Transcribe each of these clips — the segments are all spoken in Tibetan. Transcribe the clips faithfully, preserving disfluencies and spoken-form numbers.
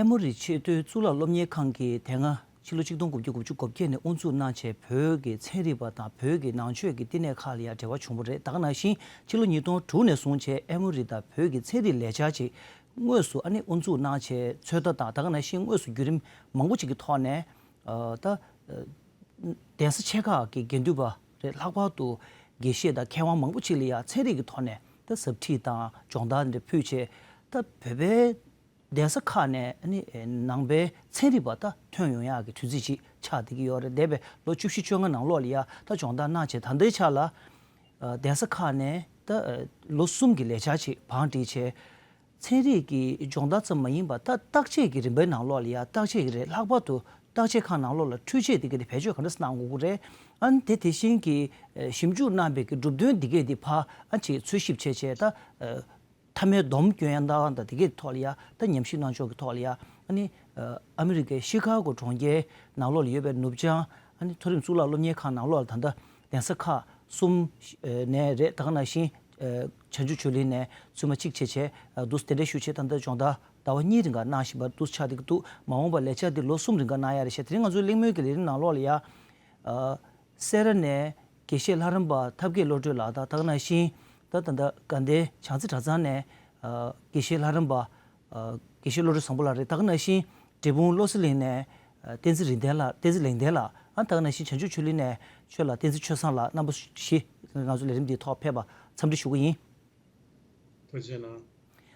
ཨེ་མོ་རི་ཆེས་མཐོའི་གཙུག་ལག་སློབ་གཉེར་ཁང་གིས་དེ་སྔ་ཕྱི་ལོ་ཆིག་སྟོང་དགུ་བརྒྱ་དགུ་བཅུ་གོ་བརྒྱད་ནས་དབུ་འཛུགས་གནང་བྱས། བོད་ཀྱི་ཚན་རིག་པ་དང་བོད་ཀྱི་ནང་ཆོས་ཀྱི་བསྟི་གནས་ཁག་ལ་ཡང་འབྲེལ་བ་བྱུང་བ་རེད། ད་ག་ནང་བཞིན་ཕྱི་ལོ་ཉིས་སྟོང་དྲུག་ནས་བཟུང་བྱས་ཨེ་མོ་རི་དང་བོད་ཀྱི་ཚན་རིག་ལས་འཆར་ཅིག་དངོས་སུ་ཨ་ནི་དབུ་འཛུགས་གནང་བྱས། ཚོད་ལྟ་དང་ད་ག་ནང་བཞིན་དངོས་སུ་བརྒྱུད་རིམ་མང་པོ་ཅིག་གི་ཐོག་ནས་ཨ་ད་ཨ་གདན་ས་ཆེ་ཁག་གི་དགེ་འདུན་པ་རེད། ལྷག་པར་དུ་དགེ་བཤེས་དང་མཁས་དབང་མང་པོ་ཅིག་ལ་ཡང་ཚན་རིག་གི་ཐོག་ནས་ད་ཟབ་ཁྲིད་དང་སྦྱོང་བརྡར་འདི་འདྲ་ཕུལ་བྱས། ད་བོད་པའི་གདན་ས་ཁག་ནས་ཨ་ནི་ནང་པའི་ཚན་རིག་པ་ད་ཐོན་ཡོང་ཡག་གི་དུས་ཚིགས་ཅིག་ཆགས་བསྡད་ཀྱི་ཡོད་རེད། འདས་པའི་ལོ་བཅུ་བཞི་བཅོ་ལྔ་ནང་ལོགས་ལ་ཡ་ད་སྦྱོང་བརྡར་གནང་བྱས། ད་ལྟའི་ཆ་ལ་ཨ་གདན་ས་ཁག་ནས་ད་ཨ་ལོ་གསུམ་གྱི་ལས་འཆར་ཅིག་བང་བསྒྲིགས་བྱས། ཚན་རིག་གི་སྦྱོང་བརྡར་ཙམ་མ་ཡིན་པར་ད་བརྟག་དཔྱད་ཀྱི་རིམ་པའི་ནང་ལོགས་ལ་ཡ་བརྟག་དཔྱད་ཀྱི་རེད། ལྷག་པར་དུ་བརྟག་དཔྱད་ཁང་ནང་ལོགས་ལ་འཕྲུལ་ཆས་དེ་ག་དེ་བེད་སྤྱོད་ག་འདྲ་སེ་གནང་དགོས་ཀྱི་རེད། ཨ་ནི་དེ་དེ་བཞིན་གྱི་ཨ་ཞིབ་འཇུག་གནང་པའི་གི་གྲུབ་དོན་འདི་གས་དེ་ཕར་ཨ་ཅིག་འཚོལ་ཞིབ་བྱས་བྱས། ད་ཨ་མཐའ་མའི་སྡོམ་སྐྱོན་ཡང་དང་དང་དེ་གའི་ཐོག་ལ་ཡ་ད་ཉམས་ཞིབ་གནང་ཕྱོགས་ཀྱི་ཐོག་ལ་ཡ་ཨ་ནི་ཨ་མི་རི་ཀའི་ཤི་ཁ་གོ་གྲོང་ཁྱེར་ནང་ལོགས་ལ་ཡོད་པའི་ནུབ་བྱང་ཨ་ནི་མཐོ་རིམ་གཙུག་ལག་སློབ་གཉེར་ཁང་ནང་ལོགས་ལ་ད་ལྟ་གདན་ས་ཁག་གསུམ་ནས་རེད། ད་ག་ནང་བཞིན་བྱང་ཆུབ་ཆོས་གླིང་ནས་ཚུལ་མ་གཅིག་བྱས་བྱས་འདུག་སེ་དེ་འདྲ་ཞུ་བྱས། ད་ལྟ་སྦྱོང་བརྡར་ཟླ་བ་གཉིས་རིང་ག་གནང་བཞིན་པ་འདུག་སེ་ཆགས་བསྡད་ཀྱི་འདུག་མ་འོངས་པར་ལས་འཆར་འདི་ལོ་གསུམ་རིང་ག་གནང་ཡ་རེད་ཤག་དེ་རིང་ང་ཚོའི་གླེང་མོལ་གྱི་ལས་རིམ་ནང་ལོགས་ལ་ཡ་ཨ་སེ་ར་ནས་དགེ་བཤེས་ལྷ་རམས་པ་ཐབས་མཁས་བློ་གྲོས་ལགས་དང་། ད་ག་ནང་བཞིན་ད་ད་ལྟ་དགའ་ལྡན་བྱང་རྩེ་གྲྭ་ཚང་ནས་ཨ་དགེ་བཤེས་ལྷ་རམས་པ་ཨ་དགེ་བཤེས་བློ་གྲོས་བཟང་པོ་ལགས་རེད། ད་ག་ནང་བཞིན་འབྲས་སྤུངས་བློ་གསལ་གླིང་ནས་ཨ་བསྟན་འཛིན་རིག་ལྡན་ལགས། བསྟན་འཛིན་ལེགས་ལྡན་ལགས། ཨ་ད་ག་ནང་བཞིན་བྱང་ཆུབ་ཆོས་གླིང་ནས་ཆོས་ལ་བསྟན་འཛིན་ཆོས་བཟང་ལགས། རྣམ་པ་བཞི་ང་ཚོ་ལས་རིམ་འདིའི་ཐོག་ཕེབས་པ་འཚམས་འདྲི་ཞུ་གི་ཡིན། ཐུགས་རྗེ་གནང་།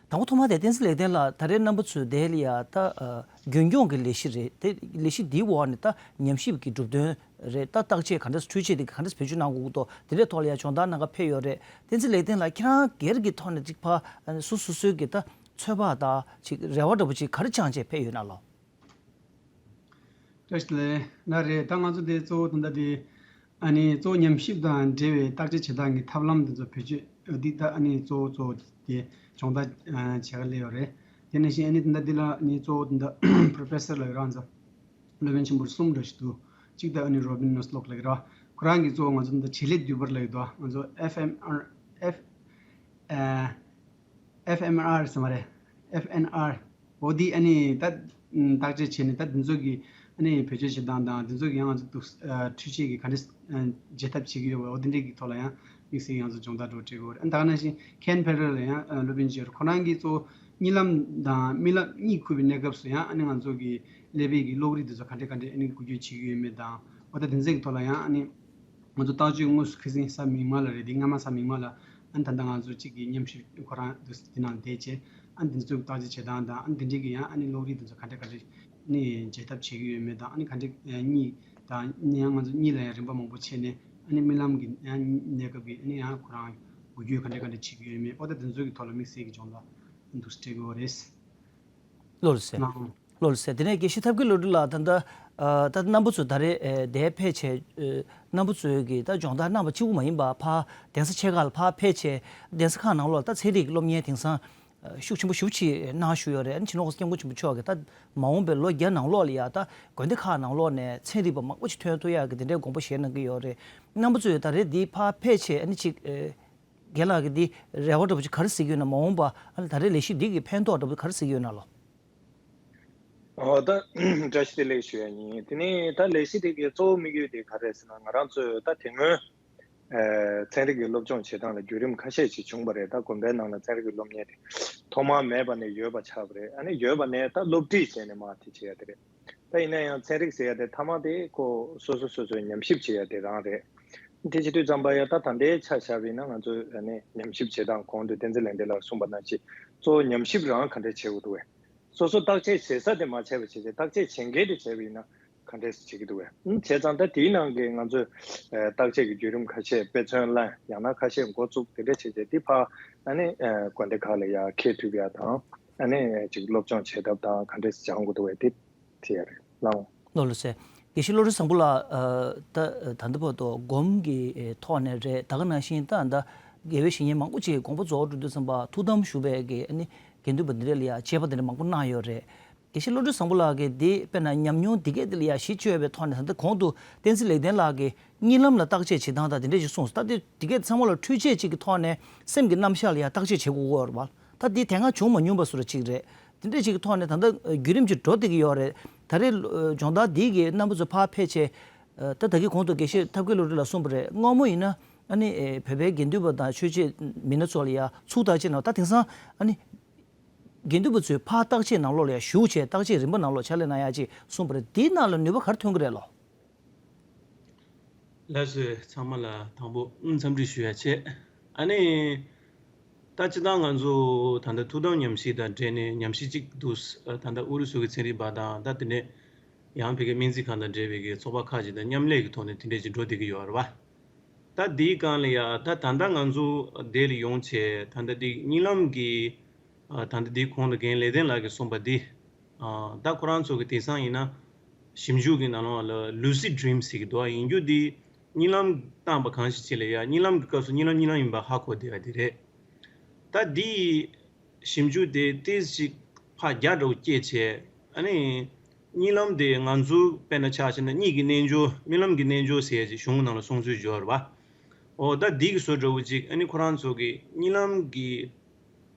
དང་པོ་ཐོག་མ་དེ་བསྟན་འཛིན་ལེགས་ལྡན་ལགས། ད་རེས་རྣམ་པ་ཚོས་དེ་ལ་ཡ་ད་ཨ་རྒྱུན་སྐྱོང་གི་ལས་གཞི་རེད། དེ་ལས་གཞི་འདིའི་འོག་ནས་ད་ཉམས་ཞིབ་ཀྱི་གྲུབ་དོན་རེད། ད་བརྟག་དཔྱད་ག་འདྲ་འཕྲུལ་ཆས་དེ་ག་འདྲ་བེད་སྤྱོད་གནང་དགོས་ཀྱི་འདུག་དེ་འདྲའི་ཐོག་ལ་ཡ་སྦྱོང་བརྡར་གནང་ག་ཕེབས་ཡོད་རེད། བསྟན་འཛིན་ལེགས་ལྡན་ལགས་ཁྱེད་རང་སྒེར་གྱི་ཐོག་ནས་ཅིག་ཕར་ཨ་སོ་སོ་སོའི་གི་ད་ཚོད་དཔག་དང་ཅིག་རེ་བ་འདྲ་པོ་ཅིག་ག་རེ་བཅངས་བྱས་ཕེབས་ཡོད་ན་ལོ། བཀྲ་ཤིས་བདེ་ལེགས། ལགས་རེད། ད་ང་ཚོ་དེ་གཙོ་བོ་ད་ལྟ་དེ་ཨ་ནི་གཙོ་བོ་ཉམས་ཞིབ་དང་འབྲེལ་བའི་བརྟག་དཔྱད་བྱེད་སྟངས་ཀྱི་ཐབས་ལམ་དེ་ཚོ་བེད་སྤྱོད་འདི་ད་ཨ་ནི་གཙོ་བོ་གཙོ་བོ་དེ་སྦྱོང་བརྡར་བྱེད་ག་སླེབས་ཡོད་རེད། དེ་ནང་བཞིན་ཨ་ནི་ད་ལྟ་འདི་ལ་ཨ་ནི་གཙོ་བོ་ད་ལྟ་པྲོ་ཕེ་སར་ལབ་ཡོད་ར། ང་ཚོ་སློབ་དཔོན་ཆེན་པོ་གསུམ་འདྲ་ཞིག་འདུག་གཅིག་ད་ཨ་ནི་རོ་བིན་ནོ་སི་ལོག་ལབ་ཀྱི་ར། ཁོ་རང་གི་གཙོ་བོ་ང་ཚོ་ད་ལྟ་བྱེད་ལས་བསྡུས་པ་ལབ་ཀྱི་འདུག་ང་ཚོ་ཨེཕ་ཨེམ་ཨར་ཨེཕ་ཨ། ཨེཕ་ཨེམ་ཨར་ཟེར་མ་རེད། ཨེཕ་ཨེན་ཨར། འོ་འདི་ཨ་ནི་ད་བརྟག་དཔྱད་བྱས་ནས་ད་འདི་ཚོ་གི་ཨ་ནི་བེད་སྤྱོད་བྱེད་སྟངས་དང་འདི་ཚོ་གི་ཡང་ང་ཚོ་འདུག་ཨ་འཕྲུལ་ཆས་ཀྱི་ག་འདྲ་ཨ་བརྗེ་ཐབས་བྱེད་ཀྱི་ཡོད་པ། འོ་འདི་འདྲའི་གི་ཐོག་ལ་ཡང་དམིགས་བསལ་ང་ཚོ་སྦྱོང་བརྡར་འགྲོ་བྱེད་དགོས་རེད། ཨ་ད་ག་ནང་བཞིན་ཁེན་ཕེ་རལ་ལ་ཡང་ཨ་སློབ་དཔོན་ཅིག་ཡོད་རེད། ཁོ་རང་གིས་གཙོ་བོ་གཉིད་ལམ་དང་རྨི་ལམ་གཉིད་ཁུག་པའི་གནས་སྐབས་སུ་ཡང་ཨ་ནི་ང་ཚོ་གི་ཀླད་པའི་གི་གློག་རིག་འདི་ཚོ་ག་འདྲ་ག་འདྲ་ཨ་ནི་འགུལ་སྐྱོད་བྱེད་ཀྱི་ཡོད་མེད་དང་། འོ་ད་འདི་ཚོ་གི་ཐོག་ལ་ཡང་ཨ་ནི། ང་ཚོ་བརྟག་དཔྱད་དངོས་སུ་ཁ་སང་གཟའ་མིག་དམར་ལ་རེད། དེ་སྔ་མ་གཟའ་མིག་དམར་ལ་ཨ་ནི་ད་ལྟ་ང་ཚོ་གཅིག་གི་མཉམ་ཞུགས་ཁོ་རང་དུ་དེ་ནང་བསྡད་བྱས་ཨ་ནི་འདི་ཚོའི་བརྟག་དཔྱད་བྱེད་སྟངས་དང་ཨ་ནི་འདི་འདྲའི་གི་ཡང་ཨ་ནི་གློག་རིག་འདི་ཚོ་ག་འདྲ་ག་འདྲ་ནི་བརྗེ་ཐབས་བྱེད་ཀྱི་ཡོད་མེད་དང་། ཨ་ནི་ག་འདྲ་གཉིད་དང་ཡང་ང་ཚོ་གཉིད་ལ་ཡང་རིམ་པ་མང་པོ་བྱས་ནས་ཨ་ནི་རྨི་ལམ་གྱི་ཡང་གནས་སྐབས་ཀྱི་ཨ་ནི་ཡང་ཁོ་རང་འགུལ་སྐྱོད་ག་འདྲ་ག་འདྲ་བྱེད་ཀྱི་ཡོད་མེད། ཨོ་ད་འདི་ཚོའི་གི་ཐོག་ལ་དམིགས་བསལ་གྱི་སྦྱོང་བརྡར་འདུག་སྤྲད་དགོས་རེད། ལོ་ལ་སེ། ལོ་ལ་སེ། དེ་ནས་དགེ་བཤེས་ཐབས་མཁས་བློ་གྲོས་ལགས། ད་ལྟ་ཨ་ད་རྣམ་པ་ཚོ་ད་རེས་ཨེ་དེ་ཕེབས་བྱས་ཨེ་རྣམ་པ་ཚོས་ཀྱི་ད་སྦྱོང་བརྡར་གནང་བ་གཅིག་པུ་མ་ཡིན་པ་ཕར་གདན་ས་ཆེ་ཁག་ལ་ཕར་ཕེབས་བྱས་གདན་ས་ཁག་ནང་ལོགས་ལ་ད་ཚན་རིག་གི་སློབ་གཉེར་དེང་སང་ཨ་ཤུགས་ཆེན་པོ་ཞེ་པོ་ཅིག་གནང་བཞུགས་ཡོད་རེད། ཨ་ནི་སྤྱི་ནོར་༸གོང་ས་༸སྐྱབས་མགོན་ཆེན་པོ་མཆོག་གིས་ད་མ་འོངས་པའི་ལོ་བརྒྱ་ནང་ལོགས་ལ་ཡ་ད་དགོན་སྡེ་ཁག་ནང་ལོགས་ནས་ཚན་རིག་པ་མང་པོ་ཅིག་ཐོན་ཐུབ་ཡག་གི་དེ་འདྲའི་དགོངས་པ་བཞེས་གནང་གི་ཡོད་རེད། རྣམ་པ་ཚོས་ད་རེས་འདི་ཕར་ཕེབས་བྱས་ཨ་ནི་ཅིག་ཨེ། རྒན་ལགས་ཀྱིས་འདི་རེ་བ་འདྲ་པོ་ཅིག་ག་རེ་གཟིགས་ཡོད་ན། མ་འོངས་པ་ཨ་ནི་ད་རེས་ལས་གཞི་འདི་གི་ཕན་ཐོགས་འདྲ་པོ་ག་རེ་གཟིགས་ཡོད་ན་ལོ། ཨོ་ད་བཀྲ་ཤིས་བདེ་ལེགས་ཞུ་ཡ་ཡིན། དེ་ནས་ད་ལས་གཞི་དེ་གའི་གཙོ་བོ་དམིགས་ཡུལ་དེ་ག་རེ་ཟེར་ན། ང་རང་ཚོས་ད་དེ་སྔོན་ཨེ་ཚན་རིག་གི་སློབ་སྦྱོང་བྱེད་སྟངས་ལ་བརྒྱུད་རིམ་ཁ་ཤས་ཤིག་བྱུང་བ་རེད། ད་དགོན་པའི་ནང་ལ་ཚན་རིག་གི་སློབ་གཉེར་དེ་ཐོག་མར་མེད་པ་ནས་ཡོད་པ་ཆགས་པ་རེད། ཨ་ནི་ཡོད་པ་ནས་ད་སློབ་ཁྲིད་བྱས་ནས་མར་དེ་བྱེད་ཡ་དེ་རེད། ད་ཡིན་ན་ཡང་ཚན་རིག་ཟེར་ཡ་དེ་མཐའ་མ་དེ་ཁོ་སོ་སོ་སོ་སོའི་ཉམས་ཞིབ་བྱེད་ཡ་དེ་རང་རེད། དེ་བྱེད་དུས་ཙམ་པ་ཡ་ད་ད་ལྟའི་ཆ་བཞག་པ་ཡིན་ན་ང་ཚོས་ཨ་ནི་ཉམས་ཞིབ་བྱེད་སྟངས་གོང་དུ་བསྟན་འཛིན་ལེགས་ལྡན་ལགས་གསུངས་པ་ནང་བཞིན་གཙོ་བོ་ཉམས་ཞིབ་རང་ག་འདྲས་བྱེད་དགོས་འདུག་བས། སོ་སོ་བརྟག་དཔྱད་བྱེད་ས་དེ་མ་བྱས་པ་བྱས་བྱས་བརྟག་དཔྱད་བྱེད་མཁན་དེ་བྱས་པ་ཡིན་ན་ག་འདྲས་བྱེད་ཀྱི་འདུག་བས། ཨུམ་བྱས་ཙང་ད་དེའི་ནང་གི་ང་ཚོས་ཨ་བརྟག་དཔྱད་ཀྱི་བརྒྱུད་རིམ་ཁ་ཤས་དཔེ་མཚོན་ལ་ཡང་ན་ཁ་ཤས་འགོ་བཙུགས་དེ་འདྲས་བྱས་བྱས་དེ་ཕར་ཨ་ནི་ཨ་དགོན་སྡེ་ཁག་ལ་ཡར་འཁྱེར་ཐུབ་ཡ་དང་ཨ་ནི་ཅིག་སློབ་སྦྱོང་བྱེད་ཐབས་དང་ག་འདྲས་སྦྱང་དགོས་འདུག་བས་དེ། དེ་ཡ་རེད་ལགས། ལོ་ལོ་ཟེར། དགེ་བཤེས་བློ་གྲོས་བཟང་པོ་ལགས། ཨ་ད་ད་ལྟ་བར་དུ་སྒོམ་གྱི་ཨེ་ཐོག་ནས་རེད། ད་ག་ནང་བཞིན་ད་ད་དགེ་བའི་བཤེས་གཉེན་མང་པོ་ཅིག་དགོངས་པ་རྫོགས་འགྲོ་དུས་ཙམ་པ་ཐུགས་དམ་བཞུགས་པའི་གི་ཨ་ནི་དགེ་འདུན་པ་འདི་འདྲ་ལ་ཡ་དཔྱད་པ་འདི་འདྲ་མང་པོ་གནང་ཡོད་རེད། དགེ་བཤེས་བློ་གྲོས་བཟང་པོ་ལགས་ཀྱིས་འདི་དཔེར་ན་ཉམས་མྱོང་འདི་གས་འདི་ལ་ཡ་གཞི་བཅོལ་བའི་ཐོག་ནས་ད་ལྟ་གོང་དུ་བསྟན་འཛིན་ལེགས་ལྡན་ལགས་ཀྱིས་གཉིད་ལམ་ལ་བརྟག་དཔྱད་བྱེད་སྟངས་དང་དེ་འདྲ་ཞིག་གསུངས་སོང་། ད་འདི་འདི་གས་ཚང་མ་ལ་འཕྲུལ་ཆས་ཅིག་གི་ཐོག་ནས་སེམས་ཀྱི་རྣམ་གཞག་ལ་ཡ་བརྟག་དཔྱད་བྱེད་དགོས་ཀྱི་ཡོད་རེད་བ། ད་འདི་དེ་སྔ་བྱུང་མ་མྱོང་པ་བཟོ་འདྲ་ཅིག་རེད། དེ་འདྲ་ཅིག་གི་ཐོག་ནས་ད་ལྟ་བརྒྱུད་རིམ་ཅིག་འགྲོ་བསྡད་ཀྱི་ཡོད་རེད། ད་རེས་སྦྱོང་བརྡར་འདི་གི་རྣམ་པ་ཚོ་ཕར་ཕེབས་བྱས། ད་ད་གིན་གོང་དུ་དགེ་བཤེས་ཐབས་མཁས་བློ་གྲོས་ལགས་གསུངས་པ་རེད། སྔོན་མ་ཡིན་ན་ཨ་ནི་བོད་པའི་དགེ་འདུན་པ་དང་ཆོས་བྱེད་མི་སྣ་ཚོ་ལ་ཡ་ཚུར་བརྟག་དཔྱད་གནང་། ད་དེང་སང་ཨ་ནི་དགེ་འདུན་པ་ཚོས་ཕར་བརྟག་དཔྱད་ནང་ལོགས་ལ་ཡ་ཞུགས་བྱས་བརྟག་དཔྱད་རིམ་པ་ནང་ལོགས་ཕྱག་ལས་གནང་ཡ་ཅིག་གསུངས་པ་རེད། འདིའི་ནང་ལ་ནུས་པ་ག་རེ་ཐོན་གྱི་རེད་ལོ། ལགས་སོ། ཚང་མ་ལ་དང་པོ་འཚམས་འདྲི་ཞུ་ཡ་བྱས། ཨ་ནི། ད་སྤྱིར་བཏང་ང་ཚོ་ད་ལྟ་ཐུགས་དམ་ཉམས་ཞིབ་དང་འབྲེལ་ནས་ཉམས་ཞིབ་ཅིག་འདུག་ད་ལྟ་ཨུ་རུ་སུ་གི་ཚན་རིག་པ་དང་ད་དེ་ནས་ཡང་ཕ་གིའི་སྨན་རྩིས་ཁང་དང་འབྲེལ་བའི་གི་ཚོགས་པ་ཁག་ཅིག་དང་མཉམ་ལས་ཀྱི་ཐོག་ནས་དེ་འདྲས་ཅིག་འགྲོ་བསྡད་ཀྱི་ཡོད་རེད་བ། ད་འདིའི་སྒང་ལ་ཡ་ད་ད་ལྟ་ང་ཚོ་འདི་ལ་ཡོང་བྱས་ད་ལྟ་འདི་གཉིད་ལམ་གྱི། ད་ལྟ་འདི་གོང་དུ་རྒན་ལེགས་ལྡན་ལགས་ཀྱིས་གསུངས་པ་འདི། ད་ཁོ་རང་ཚོ་གི་དེང་སང་ཡིན་ན། ཞིབ་འཇུག་གི་ནང་ལོགས་ལ་lucid dream ཟེར་གྱི་འདུག་ཡིན་རྒྱུ་འདི་གཉིད་ལམ་བཏང་པ་གང་ཞིག་ཅིག་ལ་ཡ་གཉིད་ལམ་གྱི་སྐབས་སུ་གཉིད་ལམ་གཉིད་ལམ་ཡིན་པ་ཧ་གོ་བསྡད་པ་འདི་རེད། ད་འདི་ཞིབ་འཇུག་དེ་ཏོག་ཙམ་ཅིག་ཕར་རྒྱ་འདྲ་བོ་སྐྱེས་བྱས་ཨ་ནི། གཉིད་ལམ་དེ་ང་ཚོ་དཔེར་ན་ཆ་བཞག་ན་གཉིད་ཀྱི་རྣལ་འབྱོར་རྨི་ལམ་གྱི་རྣལ་འབྱོར་ཟེར་ཡ་ཅིག་གཞུང་ནང་ལ་གསུང་ཚུལ་ཡོད་རེད་བ། འོ་ད་འདི་གི་བཟོ་འདྲ་བོ་ཅིག་ཨ་ནི་ཁོ་རང་ཚོ་གི་གཉིད་ལམ་གྱི་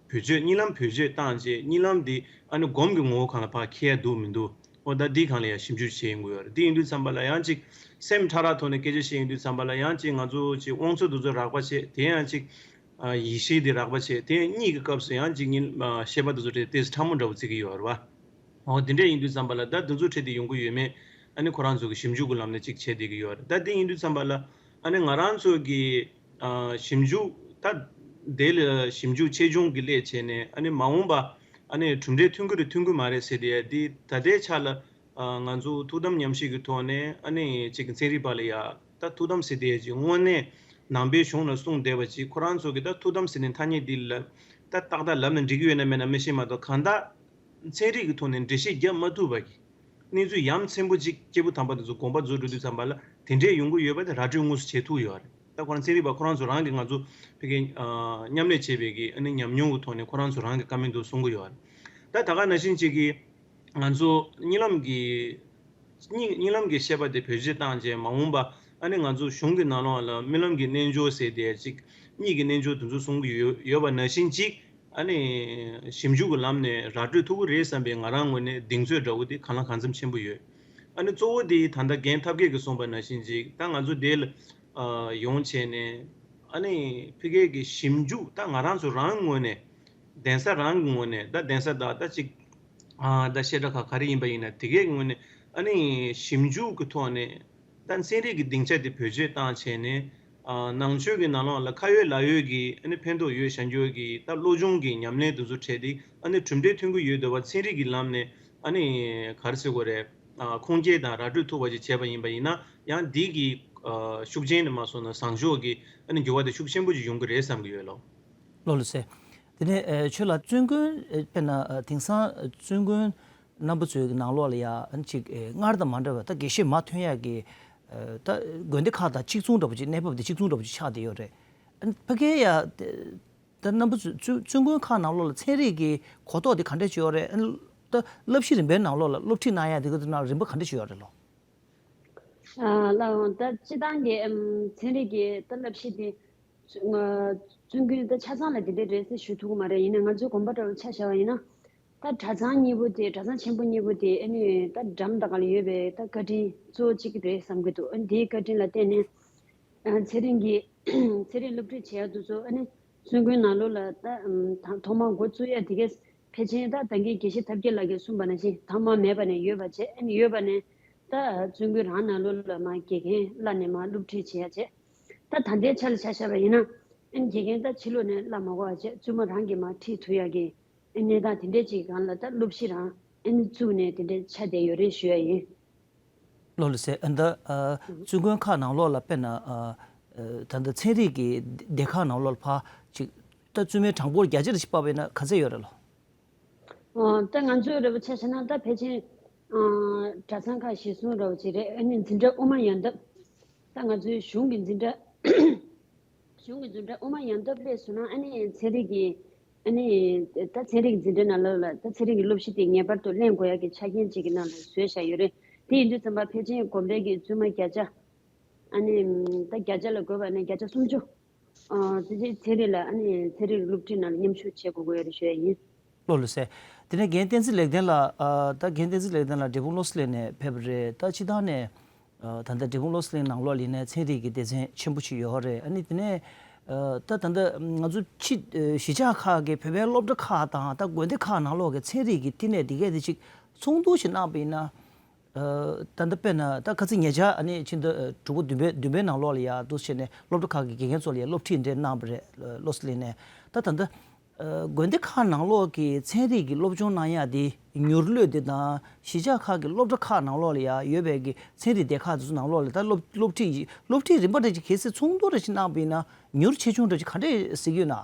བེད་སྤྱོད་གཉིད་ལམ་བེད་སྤྱོད་བཏང་རྗེས་གཉིད་ལམ་འདི་ཨ་ནི་སྒོམ་གྱི་ངོ་བོ་གང་ལ་ཕར་འཁྱེར་ཡ་འདུག་མི་འདུག་འོ་ད་འདི་གང་ལ་ཡང་ཞིབ་འཇུག་བྱེད་ཡོང་གི་ཡོད་རེད། འདི་ཡིན་དུས་ཙམ་པ་ལ་ཡང་ཅིག་སེམས་ཕྲ་རགས་ཐོག་ནས་སྐད་ཆ་བཤད་ཡོང་དུས་ཙམ་པ་ལ་ཡང་ཅིག་ང་ཚོ་ཅིག་དབང་ཚོད་དེ་ཚོ་རགས་པ་བྱས། དེ་ཡང་ཅིག་ཡིད་ཤེས་དེ་རགས་པ་བྱས། དེ་གཉིད་ཀྱི་སྐབས་སུ་ཡང་ཅིག་གཉིད་ཤེས་པ་དེ་ཚོ་ཏོག་ཙམ་ཕྲ་མོ་འདྲ་བོ་བརྩི་གི་ཡོད་རེད་བ། འོ་དེ་འདྲས་ཡིན་དུས་ཙམ་པ་ལ་ད་དེ་ཚོ་ཁྲིད་དེ་ཡོང་གི་ཡོད་མེད་ཨ་ནི་ཁོ་རང་ཚོ་གི་ཞིབ་འཇུག་གི་ལམ་ནས་ཅིག་བྱས་བསྡད་ཀྱི་ཡོད་རེད། ད་དེ་ཡིན་དུས་ཙམ་པ་ལ་ཨ་ནི་ང་རང་ཚོ་གི་ཨ་ཞིབ་འཇུག་ད་དེ་ལ་ཞིབ་འཇུག་ཆེད་སྦྱོང་གི་སླད་བྱས་ནས་ཨ་ནི་མ་འོངས་པ་ཨ་ནི་གྲུབ་འབྲས་ཐོན་གི་རེད་ཐོན་གི་མ་རེད་ཟེར་དེ་འདི་ད་ལྟའི་ཆ་ལ་ཨ་ང་ཚོ་ཐུགས་དམ་ཉམས་ཞིབ་ཀྱི་ཐོག་ནས་ཨ་ནི་ཅིག་ཚན་རིག་པ་ལ་ཡ་ད་ཐུགས་དམ་ཟེར་དེ་ཅིག་དངོས་གནས་ནང་པའི་གཞུང་ལ་གསུངས་བསྡད་པ་ཅིག་ཁོ་རང་ཚོ་གི་ད་ཐུགས་དམ་ཟེར་ནས་ཐ་སྙད་འདི་ལ་ད་ཏག་ཏག་ལབ་ན་འགྲིག་གི་ཡོད་ན་མེད་ན་མི་ཤེས་མ་གཏོགས་གང་ལྟར། ཚན་རིག་གི་ཐོག་ནས་འགྲེལ་བཤད་རྒྱབ་མ་ཐུབ་པ་གི་གནས་ཚུལ་ཡ་མཚན་པོ་གཅིག་སྐྱེས་བུ་དམ་པ་དེ་ཚོ་དགོངས་པ་རྫོགས་འགྲོ་དུས་ཙམ་པ་ལ་དེ་འདྲས་ཡོང་གི་ཡོད་པ་དེ་ར་སྤྲོད་དངོས་སུ་བྱེད་ཐུབ་ཡོད་རེད། ད་ཁོ་རང་ཚན་རིག་པ་ཁོ་རང་ཚོ་རང་གི་ང་ཚོ་ཕ་གི་མཉམ་ལས་བྱས་པའི་གི་ཨ་ནི་ཉམས་མྱོང་གི་ཐོག་ནས་ཁོ་རང་ཚོ་རང་གི་བཀའ་མོལ་དུ་གསུང་གི་ཡོད་རེད། ད་ད་ག་ནང་བཞིན་གཅིག་གི་ང་ཚོ་གཉིད་ལམ་གྱི་གཉིད་གཉིད་ལམ་གྱི་ཤེས་པ་དེ་བེད་སྤྱོད་བཏང་རྗེས་མ་འོངས་པ་ཨ་ནི་ང་ཚོ་གཞུང་གི་ནང་ལོགས་ལ་རྨི་ལམ་གྱི་རྣལ་འབྱོར་ཟེར་དེ་ཅིག་གཉིད་ཀྱི་རྣལ་འབྱོར་དེ་ཚོ་གསུང་གི་ཡོད་ཡོད་པ་ནང་བཞིན་གཅིག་ཨ་ནི་ཞིབ་འཇུག་གི་ལམ་ནས་ར་སྤྲོད་ཐུབ་ཀྱི་རེད་བསམ་པའི་ང་རང་ངོས་ནས་གདེང་ཚོད་འདྲ་བོ་དེ་གང་ལ་གང་འཚམ་ཆེན་པོ་ཡོད། ཨ་ནི་གཙོ་བོ་དེ་ད་ལྟ་རྒན་ཐབས་མཁས་ཀྱིས་གསུངས་པ་ནང་བཞིན་ཅིག་ད་ང་ཚོ་དེ་ལ་ཡོང་བྱས་ནས་ཨ་ནི་ཕ་གི་གི་ཞིབ་འཇུག་ད་ང་རང་ཚོ་རང་ངོས་ནས་གདན་ས་རང་གི་ངོས་ནས་ད་གདན་ས་ད་ད་ཅིག་ད་བཤད་གྲྭ་ཁག་ག་རེ་ཡིན་པ་ཡིན་ན་དེ་གའི་ངོས་ནས་ཨ་ནི་ཞིབ་འཇུག་གི་ཐོག་ནས། ད་ཚན་རིག་གི་སྡིངས་ཆ་དེ་བེད་སྤྱོད་བཏང་བྱས་ནས། ཨ་ནང་ཆོས་ཀྱི་ནང་ལོགས་ལ་ཁ་ཡོད་ལག་ཡོད་ཀྱི་ཨ་ནི་ཕན་ཐོགས་ཡོད་བཞག་རྒྱུ་གི་ད་བློ་སྦྱོང་གི་ཉམས་ལེན་དེ་ཚོ་འཕྲད་དེ་ཨ་ནི་གྲུབ་འབྲས་ཐོན་གྱི་ཡོད་འདུག་བ། ཚན་རིག་གི་ལམ་ནས་ཨ་ནི་ག་རེ་ཟེར་དགོས་རེད། ཨ་ཁུངས་སྐྱེལ་དང་ར་སྤྲོད་ཐུབ་པ་ཅིག་བྱས་པ་ཡིན་པ་ཡིན་ན་ཡང་འདི་གི་ཨ་ཤུགས་རྐྱེན་དེ་མ་སོང་ན་བཟང་ཕྱོགས་ཀྱི་ཨ་ནི་འགྱུར་བ་དེ་ཤུགས་ཆེན་པོ་ཅིག་ཡོང་གི་རེད་བསམ་གྱི་ཡོད་ལོ། ལགས་ལགས་སེ། དེ་ནས་ཨ་ཁྱོད་ལ་བཙུན་དགོན་ཨ་དཔེར་ན་ཨ་དེང་སང་བཙུན་དགོན་རྣམ་པ་ཚོའི་ནང་ལོགས་ལ་ཡ་ཨ་ནི་ཅིག་ཨ་སྔར་དང་མ་འདྲ་བ་ད་དགེ་བཤེས་མ་ཐོན་ཡག་གི་ཨ་ད་དགོན་སྡེ་ཁག་དང་གཅིག་མཚུངས་འདྲ་པོ་ཅིག་གནས་བབ་དེ་གཅིག་མཚུངས་འདྲ་པོ་ཅིག་ཆགས་བསྡད་ཡོད་རེད། ཨ་ནི་ཕ་གིའི་ཡ་ད་རྣམ་པ་ཚོ་བཙུན་བཙུན་དགོན་ཁག་ནང་ལོགས་ལ་ཚན་རིག་གི་གོ་རྟོགས་དེ་ག་འདྲ་ཅིག་ཡོད་རེད། ཨ་ནི་ད་བསླབ་གཞི་རིམ་པའི་ནང་ལོགས་ལ་སློབ་ཁྲིད་གནང་ཡག་དེ་ག་དེ་ནང་རིམ་པ་ག་འདྲ་ཅིག་ཡོད་རེད་ལོ། ཨ་ལགས་འོང་། ད་སྤྱི་བཏང་གི་ཨམ་ཚན་རིག་གི་ད་བསླབ་གཞི་དེ་ང་བཙུན་དགོན་ད་ཆ་ཚང་ལ་དེ་འདྲ་རེད་ཟེར་ཞུ་ཐུབ་ཀྱི་མ་རེད། ཡིན་ནའི་ང་ཚོའི་དགོན་པ་འདྲ་བོ་ཆ་བཞག་པ་ཡིན་ན་ད་གྲྭ་ཚང་གཉིས་པོ་དེ་གྲྭ་ཚང་ཆེན་པོ་གཉིས་པོ་དེ་ཨ་ནི་ད་འགྲམ་དང་སྒང་ལ་ཡོད་པའི་ད་བཀའ་དྲིན་གཙོ་བོ་གཅིག་རེད་བསམ་གྱི་འདུག་ཨ་ནི་དེའི་བཀའ་དྲིན་ལ་བརྟེན་ནས་ཨ་ཚན་རིག་གི་ཚན་རིག་སློབ་ཁྲིད་བྱེད་ཡག་དེ་ཚོ་ཨ་ནི་བཙུན་དགོན་ནང་ལོགས་ལ་ད་ཨམ་ད་ཐོག་མར་འགོ་བཙུགས་ཡག་དེ་གས་ཕལ་ཆེར་ད་ད་གིན་དགེ་བཤེས་ཐབས་མཁས་ལགས་ཀྱིས་གསུངས་པ་ནང་བཞིན་ཐ་མ་མེད་པ་ནས་ཡོད་པ་བྱས། ཨ་ནི་ཡོད་པ་ནས་ད་བཙུན་དགོན་རང་ནང་ལོགས་ལ་མར་དགེ་རྒན་བླངས་ནས་མར་སློབ་ཁྲིད་བྱེད་ཡག་བྱས། ད་ད་ལྟའི་ཆ་ལ་ཆ་བཞག་པ་ཡིན་ན་ཨ་ནི་དགེ་རྒན་ད་ཕྱི་ལོགས་ནས་བླངས་མ་དགོས་པ་བྱས། བཙུན་མ་རང་གིས་མར་ཁྲིད་ཐུབ་ཡག་གི་ཨ་ནི་གནས་སྟངས་དེ་འདྲས་ཅིག་སྒང་ལ་ད་སློབ་གཞི་རང་ཨ་ནི་བཙུགས་ནས་དེ་འདྲས་ཆགས་བསྡད་ཡོད་རེད་ཞུ་ཡག་ཡིན། ལགས་ལགས་སེ། ཨ་ད་ཨ་བཙུན་དགོན་ཁག་ནང་ལོགས་ལ་དཔེར་ན་ཨ་ཨ་ད་ལྟ་ཚན་རིག་གི་སྡེ་ཁག་ནང་ལོགས་ལ་ཕར་ཅིག་ད་བཙུན་མའི་གྲངས་འབོར་བརྒྱ་ཆ་རེ་ཞིག་དཔག་པ་ཡིན་ན་ག་ཚད་ཡོད་རེད་ལོ། ཨ་ད་ང་ཚོའི་འདྲ་པོ་ཆ་བཞག་ན་ད་ཕལ་ཆེར་ཨ་གྲྭ་ཚང་ཁག་གཞིར་བཟུང་འདྲ་པོ་ཅིག་རེད། ཨ་ནི་འཛིན་གྲྭ་དབུ་མ་ཡང་འདབ་ད་ང་ཚོའི་གཞུང་གི་འཛིན་གྲྭ་གཞུང་གི་འཛིན་གྲྭ་དབུ་མ་ཡང་འདབ་སླེབས་སོང་ན་ཨ་ནི་ཚན་རིག་གི་ཨ་ནི་ད་ཚན་རིག་འཛིན་གྲྭ་ནང་ལོགས་ལ་ད་ཚན་རིག་གི་སློབ་གཞི་དེ་ངེས་པར་དུ་གླེང་དགོས་ཡག་གི་ཆ་རྐྱེན་ཅིག་གི་ནང་ལ་བཟོས་བཞག་ཡོད་རེད། དེ་ཡིན་དུས་ཙམ་པ་ཕལ་ཆེར་དགོན་པའི་གི་བཙུན་མ་བརྒྱ་ཆ་ཨ་ནི་ད་བརྒྱ་ཆ་ལ་བགོས་པ་ན་བརྒྱ་ཆ་སུམ་ཅུ་ཨ་དེ་ཚན་རིག་ལ་ཨ་ནི་ཚན་རིག་སློབ་ཁྲིད་ནང་ལ་མཉམ་ཞུགས་བྱེད་དགོས་ཀྱི་ཡོད་རེད་ཞུ་ཡག་ཡིན། ལགས་ལགས་སེ། དེ་ནས་རྒན་བསྟན་འཛིན་ལེགས་ལྡན་ལགས། ཨ། ད་རྒན་བསྟན་འཛིན་ལེགས་ལྡན་ལགས་འབྲས་སྤུངས་བློ་གསལ་གླིང་ནས་ཕེབས་པ་རེད། ད་སྤྱིར་བཏང་ནས་ཨ། ད་ལྟ་འབྲས་སྤུངས་བློ་གསལ་གླིང་ནང་ལོགས་ལ་ཡིན་ནའི་ཚན་རིག་གི་སྡེ་ཚན་ཆེན་པོ་ཞིག་ཡོད་རེད། ཨ་ནི་དེ་ནས་ཨ། ད་ད་ལྟ་ང་ཚོ་ཕྱི་ཨ། གཞིས་ཆགས་ཁག་གི་བོད་པའི་སློབ་གྲྭ་ཁག་དང་ད་དགོན་སྡེ་ཁག་ནང་ལོགས་ཀྱི་ཚན་རིག་གི་བསྟི་གནས་དེ་གས་དེ་ཅིག་ཚོགས་འདུ་ཞིག་གནང་པ་ཡིན་ན། ཨ། ད་ལྟ་དཔེར་ན་ད་ཁ་སང་ཉེ་ཆར་ཨ་ནི་ཕྱི་ཟླ་ཨ། དྲུག་པ་བདུན་པའི་བདུན་པའི་ནང་ལོགས་ལ་ཡ་འདུག་བྱས་ནས་སློབ་གྲྭ་ཁག་གི་དགེ་རྒན་ཚོ་ལ་ཡ་སློབ་ཁྲིད་འདྲ་གནང་བ་རེད། བློ་གསལ་གླིང་ནས། ད་ད་ལྟ་ཨ། དགོན་སྡེ་ཁག་ནང་ལོགས་ཀྱི་ཚན་རིག་གི་སློབ་སྦྱོང་གནང་ཡ་དེ་མྱུར་བློས་དེ་དང་གཞིས་ཆགས་ཁག་གི་སློབ་གྲྭ་ཁག་ནང་ལོགས་ལ་ཡ་ཡོད་པའི་གི་ཚན་རིག་སྡེ་ཁག་དེ་ཚོ་ནང་ལོགས་ལ་ད་སློབ་སློབ་ཁྲིད་སློབ་ཁྲིད་རིམ་པ་འདྲ་ཅིག་གལ་སྲིད་ཚོགས་འདུ་འདྲ་ཅིག་གནང་པ་ཡིན་ན་མྱུར་ཆེ་ཆུང་འདྲ་ཅིག་ག་འདྲས་གཟིགས་ཡོད་ན།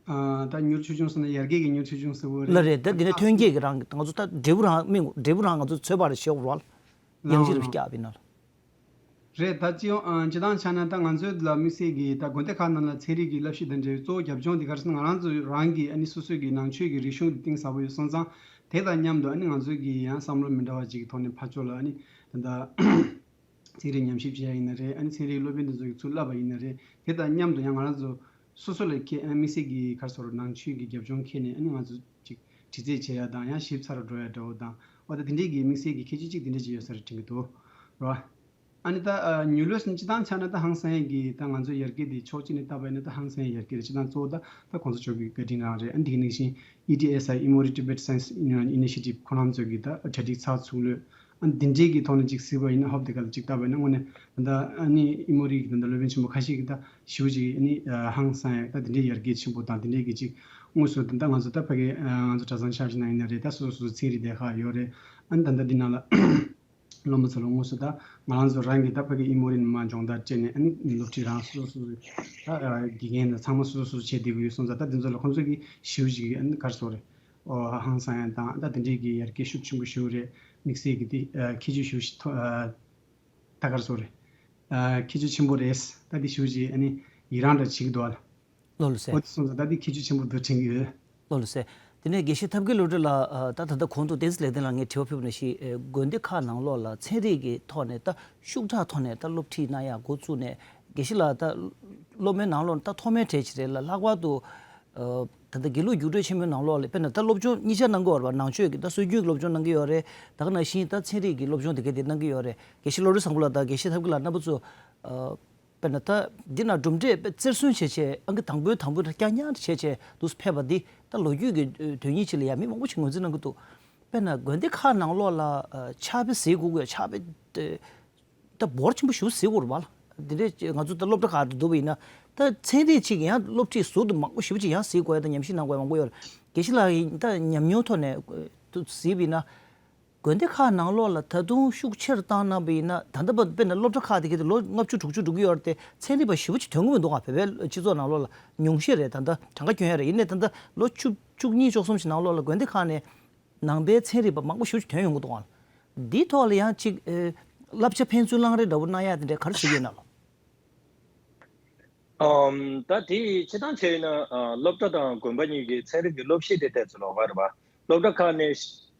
ཨ། ད་མྱུར་ཆེ་ཆུང་ཟེར་ན་ཡར་རྒྱས་ཀྱི་མྱུར་ཆེ་ཆུང་ཟེར་བ་ལ་རེད། རེད། ད་འདི་ནས་ཐོན་སྐྱེད་ཀྱི་རང་ང་ཚོ་ད་འབྲས་བུ་རང་སྨིན་དགོས། འབྲས་བུ་རང་ང་ཚོ་ཚོད་དཔག་རེ་བྱེད་དགོས་རེད་བ། ཡང་ཅིག་རེ་བསྐྱར་བྱས་ན་ལ། རེད། ད་སྤྱི་ཡོངས་ཨ། སྤྱི་བཏང་ཆ་ན་ད་ང་ཚོའི་ལ་དམིགས་བསལ་གྱི་ད་དགོན་སྡེ་ཁག་ནང་ལ་ཚན་རིག་གི་བསླབ་གཞི་དང་འབྲེལ་བའི་གཙོ་བོ་རྒྱབ་ལྗོངས་དེ་ག་རེ་ཟེར་ན་ང་རང་ཚོ་རང་གི་ཨ་ནི་སོ་སོའི་གི་ནང་ཆོས་ཀྱི་རིག་གཞུང་དེ་གཏིང་ཟབ་པོ་ཡོད་སོང་ཙང་དེ་དང་མཉམ་དུ་ཨ་ནི་ང་ཚོའི་གི་ཡང་བསམ་བློ་མི་འདྲ་བ་ཅིག་གི་ཐོག་ནས་ཕར་ཕྱོགས་ལ་ཨ་ནི་ད་ལྟ་ཚན་རིག་ཉམས་ཞིབ་བྱེད་ཡ་ཡིན་ན་རེད། ཨ་ནི་ཚན་རིག་སློབ་དཔོན་དེ་ཚོ་གི་ཚུར་བསླབ་པ་ཡིན་ན་རེད། དེ་དང་མཉམ་དུ་ཡང་ང་རང་ཚོ་སོ་སོ་ལ་ཁེ་ཨ་དམིགས་བསལ་གྱི་ག་རེ་ཟེར་ནང་ཆོས་ཀྱི་རྒྱབ་ལྗོངས་ཁྱེར་ནས་ཨ་ནི་ང་ཚོ་ཅིག་དྲི་རྩད་བྱེད་ཡ་དང་ཡང་ཞིབ་ཚགས་རུ་འགྲོ་ཡ་འདྲ་བོ་དང་འོ་ད་དེ་འདྲའི་གི་དམིགས་བསལ་གྱི་ཁྱད་ཆོས་གཅིག་དེ་འདྲ་ཅིག་ཡོད་ས་རེད་དྲན་གྱི་འདུག་རོ། ཨ་ནི་ད་ཨ་མྱུར་ལོས་སུ་སྤྱི་བཏང་ཆ་ན་ད་ཧང་སང་ཡ་གི་ད་ང་ཚོ་ཡར་རྒྱས་དེ་ཕྱོགས་གཅིག་ནས་བལྟས་པ་ཡིན་ན་ད་ཧང་སང་ཡ་ཡར་རྒྱས་རེད། སྤྱི་བཏང་གཙོ་བོ་ད་ད་གོང་ས་མཆོག་གི་བཀའ་དྲིན་རང་རེད། ཨ་ནི་དེ་གི་ནང་བཞིན་ཨི་ཊི་ཨེསི་ཨའི་Emory Tibet Science Initiative ཁོ་རང་ཚོ་གི་ད་གྲ་སྒྲིག་ཚགས་ཚུད་ལོས། ཨ་ནི་འདི་འདྲའི་གི་ཐོག་ནས་ཅིག་གཟིགས་པ་ཡིན་ན་ཧོབ་དེ་ག་ལ་ཅིག་བལྟས་པ་ཡིན་ན་དངོས་གནས་ད་ལྟ་ཨ་ནི་ཨི་མོ་རི་གི་ད་ལྟ་སློབ་དཔོན་ཆེན་པོ་ཁ་ཤས་ཀྱིས་ད་ཞེ་པོ་ཅིག་ཨ་ནི་ཧང་སང་ཡ་ད་འདི་འདྲའི་ཡར་རྒྱས་ཆེན་པོ་དང་འདི་འདྲའི་གི་ཅིག་དངོས་སུ་ད་ལྟ་ང་ཚོ་ད་ཕ་གི་ང་ཚོ་གྲྭ་ཚང་ཆ་བཞག་ན་ཡིན་ན་རེད། ད་སོ་སོ་སོ་སོ་ཚན་རིག་སྡེ་ཁག་ཡོད་རེད། ཨ་ནི་ད་ལྟ་འདི་ནང་ལ་སློབ་མ་ཚོ་ལ་དངོས་སུ་ད་ང་རང་ཚོ་རང་གི་ད་ཕ་གི་ཨི་མོ་རི་ནས་མར་སྦྱོང་བརྡར་སྤྲད་ནས་ཨ་ནི་སློབ་ཁྲིད་རང་སོ་སོ་སོ་ད་དགེ་རྒན་དང་ཚང་མ་སོ་སོ་སོ་བྱས་བསྡད་ཀྱི་ཡོད་སོང་ཙང་ད་འདི་ཚོ་ལ་ཁོང་ཚོ་གི་ཞེ་པོ་ཅིག་ཨ་ནི་ག་རེ་ཟེར་དགོས་རེད། ཨོ་ཧང་སང་ཡ་དང་ད་དེ་འདྲའི་གི་ཡར་རྒྱས་ཤུགས་ཆེན་པོ་ཞིག་རེད། དམིགས་བསལ་གི་དེ་ཨ་ཁྱད་ཆོས་ཞིག་ཐོ་ཨ་ད་ག་རེ་ཟེར་རེད། ཨ་ཁྱད་ཆོས་ཆེན་པོ་རེད། ད་དེ་ཞེ་པོ་ཅིག་ཨ་ནི་ཡི་རངས་འདྲ་བྱེད་ཀྱི་འདུག་ཨ། ལགས་ལགས་སེ། ཨོ་དེ་སོང་ཙང་ད་དེ་ཁྱད་ཆོས་ཆེན་པོ་འདུག་དྲན་གྱི་ཡོད། ལགས་ལགས་སེ། དེ་ནས་དགེ་བཤེས་ཐབས་མཁས་བློ་གྲོས་ལགས། ཨ་ད་ད་ལྟ་གོང་དུ་བསྟན་འཛིན་ལེགས་ལྡན་ལགས་ངས་དྲི་བ་ཕུལ་བ་ནང་བཞིན་ཨེ་དགོན་སྡེ་ཁག་ནང་ལོགས་ལ་ཚན་རིག་གི་ཐོག་ནས་ད་ཤུགས་དྲག་ཐོག་ནས་ད་སློབ་ཁྲིད་གནང་ཡག་འགོ་བཙུགས་ནས་དགེ་བཤེས་ལགས་ད་སློབ་མའི་ནང་ལོགས་ད་ཐོག་མའི་གྲས་ཅིག་རེད་ལ། ལྷག་པར་དུ་ཨ་ད་ལྟ་དགེ་ལུགས་རྒྱུགས་སྤྲོད་ཆེན་མོའི་ནང་ལོགས་ལ་དཔེར་ན་ད་སློབ་སྦྱོང་གཉིས་ཆ་གནང་གི་ཡོད་རེད་པ། ནང་ཆོས་ཀྱི་ད་སྲོལ་རྒྱུན་གྱི་སློབ་སྦྱོང་གནང་གི་ཡོད་རེད། ད་ག་ནང་བཞིན་ད་ཚན་རིག་གི་སློབ་སྦྱོང་དེ་ག་དེ་གནང་གི་ཡོད་རེད། དགེ་བཤེས་བློ་གྲོས་བཟང་པོ་ལགས་དང་དགེ་བཤེས་ཐབས་མཁས་ལགས་རྣམ་པ་ཚོ་ཨ་དཔེར་ན་ད་འདི་ན་གྲུབ་འབྲས་དཔེ་རྩེར་སོན་བྱས་བྱས་ཨང་ཀི་དང་པོའི་དང་པོའི་རྐྱང་རྐྱང་བྱས་བྱས་འདུག་ཕེབས་པ་འདི་ད་ལོ་རྒྱུས་ཀྱི་དོན་སྙིང་ཆེད་ལ་ཡ་མི་མང་པོ་ཞིག་ངོས་འཛིན་གནང་གི་འདུག་དཔེར་ན་དགོན་སྡེ་ཁག་ནང་ལོགས་ལ་ཕྱག་དཔེ་གཟིགས་དགོས་དགོས་ཕྱག་དཔེ་ད་འབོར་ཆེན་པོ་ཞིག་གཟིགས་དགོས་རེད་པ་ལ། འདི་འདྲའི་ང་ཚོ་ད་སློབ་གྲྭ་ཁག་ཏུ་འདུག་པ་ཡིན་ན་ད་ཚན་རིག་ཅིག་ཡང་སློབ་ཁྲིད་ཟུར་དུ་མང་པོ་ཞེ་པོ་ཅིག་ཡང་གཟིགས་དགོས་ཡ་དང་ཉམས་ཞིབ་གནང་དགོས་ཡ་མང་པོ་ཡོད་རེད། དགེ་བཤེས་ལགས་ཡིན་ད་ཉམས་མྱོང་ཐོག་ནས་གཟིགས་པ་ཡིན་ན། དགོན་སྡེ་ཁག་ནང་ལོགས་ལ་ད་དུང་ཤུགས་ཆེར་བཏང་གནང་བ་ཡིན་ན་ད་ལྟ་བར་དཔེར་ན་སློབ་གྲྭ་ཁག་དེ་གའི་ལོ་ལྔ་བཅུ་དྲུག་ཅུ་འགྲོ་གི་ཡོད་རེད་དེ་ཚན་རིག་པ་ཞེ་པོ་ཅིག་ཐོན་གི་མི་འདུག་ག་བོད་པའི་སྤྱི་ཚོགས་ནང་ལོགས་ལ་ཉུང་ཤས་རེད། ད་ལྟ་གྲངས་ཀ་སྐྱོན་ཡ་རེད། ཡིན་ནའི་ད་ལྟ་ལོ་བཅུ་བཅུ་གཉིས་བཅུ་གསུམ་ཞིག་ནང་ལོགས་ལ་དགོན་སྡེ་ཁག་ནས་ནང་པའི་ཚན་རིག་པ་མང་པོ་ཞེ་པོ་ཅིག་ཐོན་ཡོང་གི་འདུག་ག་འདིའི་ཐོག་ལ་ཡང་ཅིག་ཨེ་བསླབ་བྱ་ཕན་ཚུན་བླང་རེས་འདྲ་བོ་གནང་ཡ་དེ་འདྲ་ག་རེ་བྱེད་ཀྱི་ཡོད་ན་ལགས། ཨམ། ད་དེ་སྤྱིར་བཏང་བྱས་ན་ཨ་སློབ་གྲྭ་དང་དགོན་པ་གཉིས་ཀྱི་ཚན་རིག་གི་སློབ་གཞི་དེ་ཏོག་ཙམ་ལོགས་ཀ་རེད་པ། སློབ་གྲྭ་ཁག་ནས་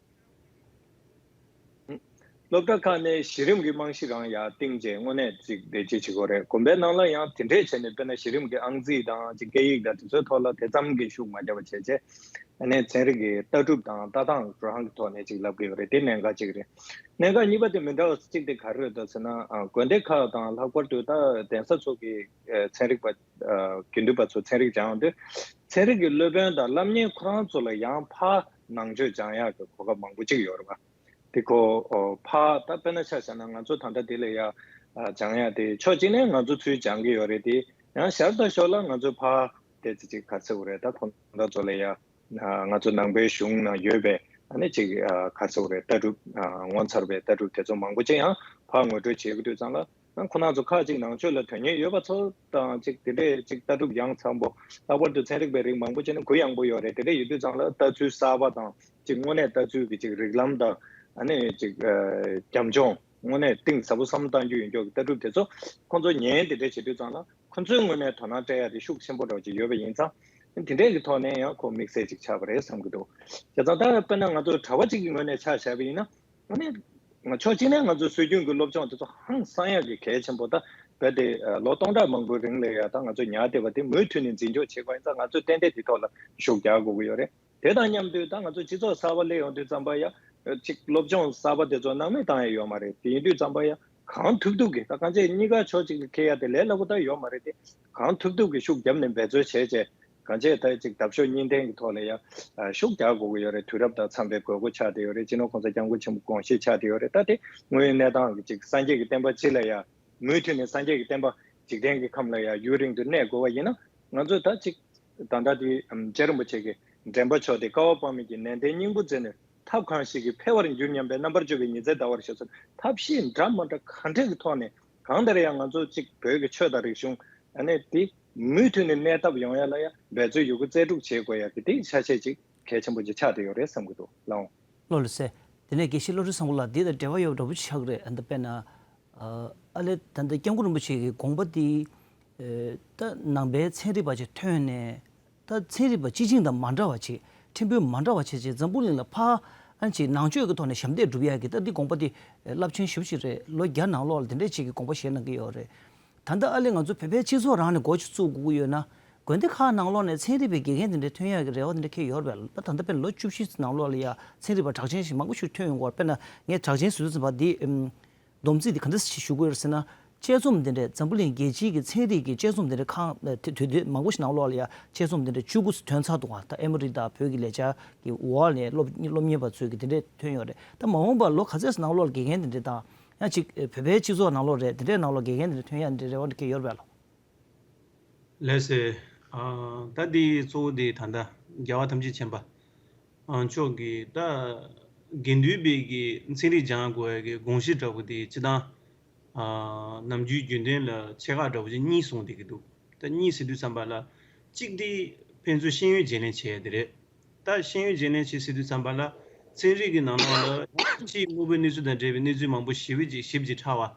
སློབ་གྲྭ་ཁག་ནས་གཞི་རིམ་གྱི་རྨང་གཞི་རང་ཡར་བཏིང་རྗེས་དངོས་གནས་ཅིག་བདེ་སྐྱིད་བྱེད་དགོས་རེད། དགོན་པའི་ནང་ལ་ཡང་དེ་འདྲས་བྱས་ནས་དཔེར་ན་གཞི་རིམ་གྱི་ཨང་རྩིས་དང་ཅིག་སྐད་ཡིག་དང་དེ་ཚོའི་ཐོག་ལ་དེ་ཙམ་གྱི་ཤུགས་མ་རྒྱབ་པ་བྱས་རྗེས་ཨ་ནི་ཚན་རིག་གི་ལྟ་གྲུབ་དང་ལྟ་སྟངས་རང་གི་ཐོག་ནས་ཅིག་ལབ་ཀྱི་ཡོད་རེད། དེ་གནད་འགག་ཅིག་རེད། གནད་འགག་གཉིས་པ་དེ་མི་འདྲ་བ་གཅིག་དེ་ག་རེ་རེད་ཟེར་ན་ཨ་དགོན་སྡེ་ཁག་དང་ལྷག་པར་དུ་ད་གདན་ས་ཚོ་གི་ཨ་ཚན་རིག་པ་ཨ་དགེ་འདུན་པ་ཚོ་ཚན་རིག་སྦྱང་ཡོང་དུས་ཚན་རིག་གི་སློབ་དཔོན་དང་སློབ་གཉེར་ཁོ་རང་ཚོ་ལ་ཡང་ཕར་ནང་ཆོས་སྦྱང་ཡག་གི་གོ་སྐབས་མང་པོ་ཅིག་ཡོད་རེད་པ། དེ་ཁོ་ཨོ་ཕར་ད་དཔེར་ན་ཆ་བཞག་ན་ང་ཚོ་ད་ལྟ་དེ་ལ་ཡ་ཨ་སྦྱང་ཡག་དེ་ཕྱོགས་གཅིག་ནས་ང་ཚོ་ཚུར་སྦྱང་གི་ཡོད་རེད། དེ་ཡང་ཞར་དང་ཞོར་ལ་ང་ཚོ་ཕར་དེ་ཚེ་ཅིག་ག་ཚོད་རེད། ད་ཁོང་ད་ཚོ་ལ་ཡ་ང་ཚོ་ནང་པའི་གཞུང་ནང་ཡོད་པའི་ཨ་ནི་ཅིག་ག་ཚོད་རེད། ལྟ་གྲུབ་ངོ་མཚར་བའི་ལྟ་གྲུབ་དེ་ཚོ་མང་པོ་ཅིག་ཡང་ཕར་ངོ་སྤྲོད་བྱེད་དགོས་དུས་ཙང་ལ། ཁོ་རང་ཚོ་ཁག་ཅིག་ནང་ཆོས་ལ་དོན་གཉེར་ཡོད་པ་ཚོ་དང་ཅིག་དེ་འདྲས་ཅིག་ལྟ་གྲུབ་ཡང་འཚམ་པོ་ལྷག་པར་དུ་ཚན་རིག་པའི་རིགས་མང་པོ་ཅིག་ནི་གུ་ཡངས་པོ་ཡོད་རེད། དེ་འདྲས་ཡོད་དུས་ཙང་ལ་ལྟ་ཚུལ་གསར་པ་དང་ཅིག་དངོས་གནས་ལྟ་ཚུལ་གྱི་ཅིག་རིགས་ལམ་དང་ཨ་ནི་ཅིག་རྒྱབ་ལྗོངས་དངོས་གནས་གཏིང་ཟབ་པོ་བསམ་བློ་གཏང་རྒྱུ་ཡིན་ཀྱོག་གི་ལྟ་གྲུབ་དེ་ཚོ་ཁོང་ཚོ་ཉན་དེ་འདྲས་བྱེད་དུས་ཙང་ལ་ཁོང་ཚོའི་ངོས་ནས་དོ་སྣང་སྤྲད་ཡ་དེ་ཤུགས་ཆེན་པོ་འདྲ་བོ་ཅིག་ཡོད་པ་ཡིན་ཙང་དེ་འདྲས་ཀྱི་ཐོག་ནས་ཡང་ཁོ་དམིགས་བསལ་ཅིག་ཆགས་པ་རེད་བསམ་གྱི་འདུག་བྱས་ཙང་ད་དཔེར་ན་ང་ཚོ་གྲྭ་པ་ཅིག་གི་ངོས་ནས་ཆ་བཞག་པ་ཡིན་ན། ཨ་ནི། ཕྱོགས་གཅིག་ནས་ང་ཚོའི་སྲོལ་རྒྱུན་གྱི་སློབ་སྦྱོང་དེ་ཚོ་ཧང་སང་ཡག་གི་གལ་ཆེན་པོ་ད་རྦད་དེ་ལོ་སྟོང་ཕྲག་མང་པོའི་རིང་ལ་ཡ་ད་ང་ཚོ་ཉར་བསྡད་པ་དེ་མུ་མཐུད་ནས་འཛིན་སྐྱོང་བྱེད་དགོས་ཡིན་ཙང་ང་ཚོས་ཏན་ཏན་དེ་ཐོག་ལ་ཤུགས་རྒྱག་དགོས་ཀྱི་ཡོད་རེད། དེ་དང་མཉམ་དུ་ད་ང་ཚོ་སྤྱི་ཚོགས་གསར་པ་སླེབས་ཡོང་དུས་ཙམ་པ་ཡ་ཅིག་སློབ་སྦྱོང་གསར་པ་དེ་ཚོ་སྣང་མེད་བཏང་ཡ་ཡོད་མ་རེད། དེ་ཡིན་དུས་ཙམ་པ་ཡ་གང་ཐུབ་ཐུབ་ཀྱིས་ད་གང་ཅི་གཉིས་ཀ་ཕྱོགས་གཅིག་ཏུ་འཁེལ་ཡ་དེ་ལས་སླ་པོ་ད་ཡོད་མ་རེད་དེ། གང་ཐུབ་ཐུབ་ཀྱིས་ཤུགས་བརྒྱབ་ནས་འབད་རྩོལ་བྱས་བྱས་གང་ཅི་ད་ཅིག་འདབ་གཤོག་གཉིས་ལྡན་གྱི་ཐོག་ལ་ཡ་ཤུགས་རྒྱག་དགོས་ཀྱི་ཡོད་རེད། དུས་རབས་དང་འཚམ་པའི་དགོས་མཁོ་ཆགས་བསྡད་ཡོད་རེད། སྤྱི་ནོར་གོང་ས་སྐྱབས་མགོན་ཆེན་པོ་དགོངས་བཞེས་ཆགས་བསྡད་ཡོད་རེད། ད་དེ་དངོས་ཡོད་གནས་སྟངས་ཀྱི་ཅིག་སངས་རྒྱས་ཀྱི་བསྟན་པ་སྤྱི་ལ་ཡ་མུ་མཐུད་ནས་སངས་རྒྱས་ཀྱི་བསྟན་པ་འཇིག་རྟེན་གྱི་ཁམས་ལ་ཡང་ཡུན་རིང་དུ་གནས་དགོས་པ་ཡིན་ན། ང་ཚོས་ད་ཅིག་ད་ལྟ་དེ་རྗེ་རིན་པོ་ཆེ་གི་འདྲེན་པ་མཆོག་དེ་བསྐལ་པ་དཔག་མེད་ཀྱི་ནན་ཏན་སྙིང་པོ་མཛད་ནས། ཐབས་གང་ཞིག་གིས་འཕེལ་བར་འགྱུར་སྙམ་པའི། རྣམ་པར་དཔྱོད་པའི་ཉི་ཚེ་འདའ་བར་ཤོག་ཟེར། ཐབས་ཤེས་འདྲ་མ་འདྲ་གང་འདྲ་གི་ཐོག་ནས་གང་ལྟར་ཡང་ང་ཚོ་ཅིག་བོད་ཀྱི་ཆོས་དང་རིག་གཞུང་ཨ་ནི་དེ་མུ་མཐུད་ནས་གནས་ཐབས་ཡོང་ཡ་ལ་ཡང་འབད་རྩོལ་ཡོད་རྒུ་རྩལ་སྤྲུགས་བྱེད་དགོས་ཡ་གི་དེ་ཆ་ཤས་ཅིག་གལ་ཆེན་པོ་ཅིག་ཆགས་བསྡད་ཡོད་རེད་བསམ་གྱི་འདུག་ལགས། ལགས་ལགས་སེ། དེ་ནས་དགེ་བཤེས་བློ་གྲོས་བཟང་པོ་ལགས། འདི་དང་འབྲེལ་བ་ཡོད་པ་འདྲ་པོ་ཆགས་ཀྱི་རེད། ཨ་ནི་དཔེར་ན། ཨ་ལས་ད་ལྟ་སྐྱབས་མགོན་རིན་པོ་ཆེ་གི་དགོངས་པ་འདི། ཨེ་ད་ནང་པའི་ཚན་རིག་པ་ཅིག་ཐོན་ནས། ད་ཚན་རིག་པ་སྤྱི་བྱིངས་དང་མ་འདྲ་བ་ཅིག་ཕྲན་བུ་མ་འདྲ་བ་བྱས་བྱས་འཛམ་བུ་གླིང་ལ་ཕར་ཨ་ནི་ཅིག་ནང་ཆོས་ཀྱི་ཐོག་ནས་ཞབས་འདེགས་སྒྲུབ་ཡག་གི་ད་འདི་དགོངས་པ་འདི་རླབས་ཆེན་ཞེ་པོ་ཅིག་རེད། ལོ་བརྒྱ་ནང་ལོགས་ལ་དེ་འདྲས་ཅིག་གི་དགོངས་པ་བཞེས་གནང་གི་ཡོད་རེད། ད་ལྟ་ཨ་ལས་ང་ཚོ་བོད་པའི་སྤྱི་ཚོགས་རང་ནས་འགོ་ཅིག་བཙུགས་དགོས་ཀྱི་ཡོད་ན། དགོན་སྡེ་ཁག་ནང་ལོགས་ནས་ཚན་རིག་པའི་དགེ་རྒན་དེ་འདྲ་ཐོན་ཡག་གི་རེ་བ་དེ་འདྲ་འཁྱེར་ཡོད་རེད་པས། ད་ད་ལྟ་དཔེར་ན་ལོ་བཅུ་བཞི་ནང་ལོགས་ལ་ཡ་ཚན་རིག་པ་གྲགས་ཅན་ཞིག་མང་པོ་ཞིག་ཐོན་ཡོང་གི་ཡོད་རེད། དཔེར་ན་ངས་གྲགས་ཅན་ཟེར་དུས་ཙམ་པ་འདི་ཨམ་སྡོམ་རྩིས་འདི་ག་འདྲ་ཞིག་ཞུ་དགོས་རེད་ཟེར་ན། དཔྱད་རྩོམ་དེ་འདྲས་འཛམ་བུ་གླིང་རྒྱལ་སྤྱིའི་གི་ཚན་རིག་གི་དཔྱད་རྩོམ་དེ་འདྲས་ཁང་དེ་དུས་དེ་མང་པོ་ཞིག་ནང་ལོགས་ལ་ཡ་དཔྱད་རྩོམ་དེ་འདྲས་བཅུ་དགུ་ཙམ་ཐོན་ཚར་འདུག་ག་ད་ཨེ་མོ་རི་དང་བོད་ཀྱི་ལས་འཆར་གྱི་འོག་ནས་སློབ་སློབ་གཉེར་པ་ཚོས་གི་དེ་འདྲས་ཐོན་ཡོད་རེད། ད་མ་འོངས་པར་ལོ་ག་ཚད་ནང་ལོགས་ལ་དགེ་རྒན་དེ་འདྲས་དང་། ཡང་ཅིག་བོད་པའི་སྤྱི་ཚོགས་ནང་ལོགས་རེད། དེ་འདྲའི་ནང་ལོགས་དགེ་རྒན་དེ་འདྲ་ཐོན་ཡག་འདྲ་རེ་བ་འདྲ་སྐྱེ་ཡོད་རེད་པས་ལགས། ལགས་སེ། ཨ་ད་འདི་གཙོ་བོ་འདི་ད་ལྟ་རྒྱལ་བ་ཐམས་ཅད་མཁྱེན་པ་ཨ་མཆོག་གིས་ད་དགེ་འདུན་པའི་གི་ཚན་རིག་སྦྱང་དགོས་ཡག་གི་དགོངས་གཞི་འདྲ་བོ་དེ་སྤྱིར་བཏང་ཨ་ནམ་རྒྱུན་རྒྱུན་ལྡན་ལ་ཆེ་ཁག་འདྲ་བོ་ཅིག་གཉིས་གསུངས་བསྡད་ཀྱི་འདུག་ད་གཉིས་ཟེར་དུས་ཙམ་པ་ལ་གཅིག་དེ་ཕན་ཚུན་ཤེས་ཡོན་བརྗེ་ལེན་བྱེད་ཡག་དེ་རེད། ད་ཤེས་ཡོན་བརྗེ་ལེན་བྱེད་ཟེར་དུས་ཙམ་པ་ལ་ཚན་རིག་གི་ནང་ལོགས་ལ་ཕྱིའི་དངོས་པོའི་གནས་ཚུལ་དང་འབྲེལ་བའི་གནས་ཚུལ་མང་པོ་ཞིབ་ཅིག་ཞིབ་ཅིག་ཕྲ་བ།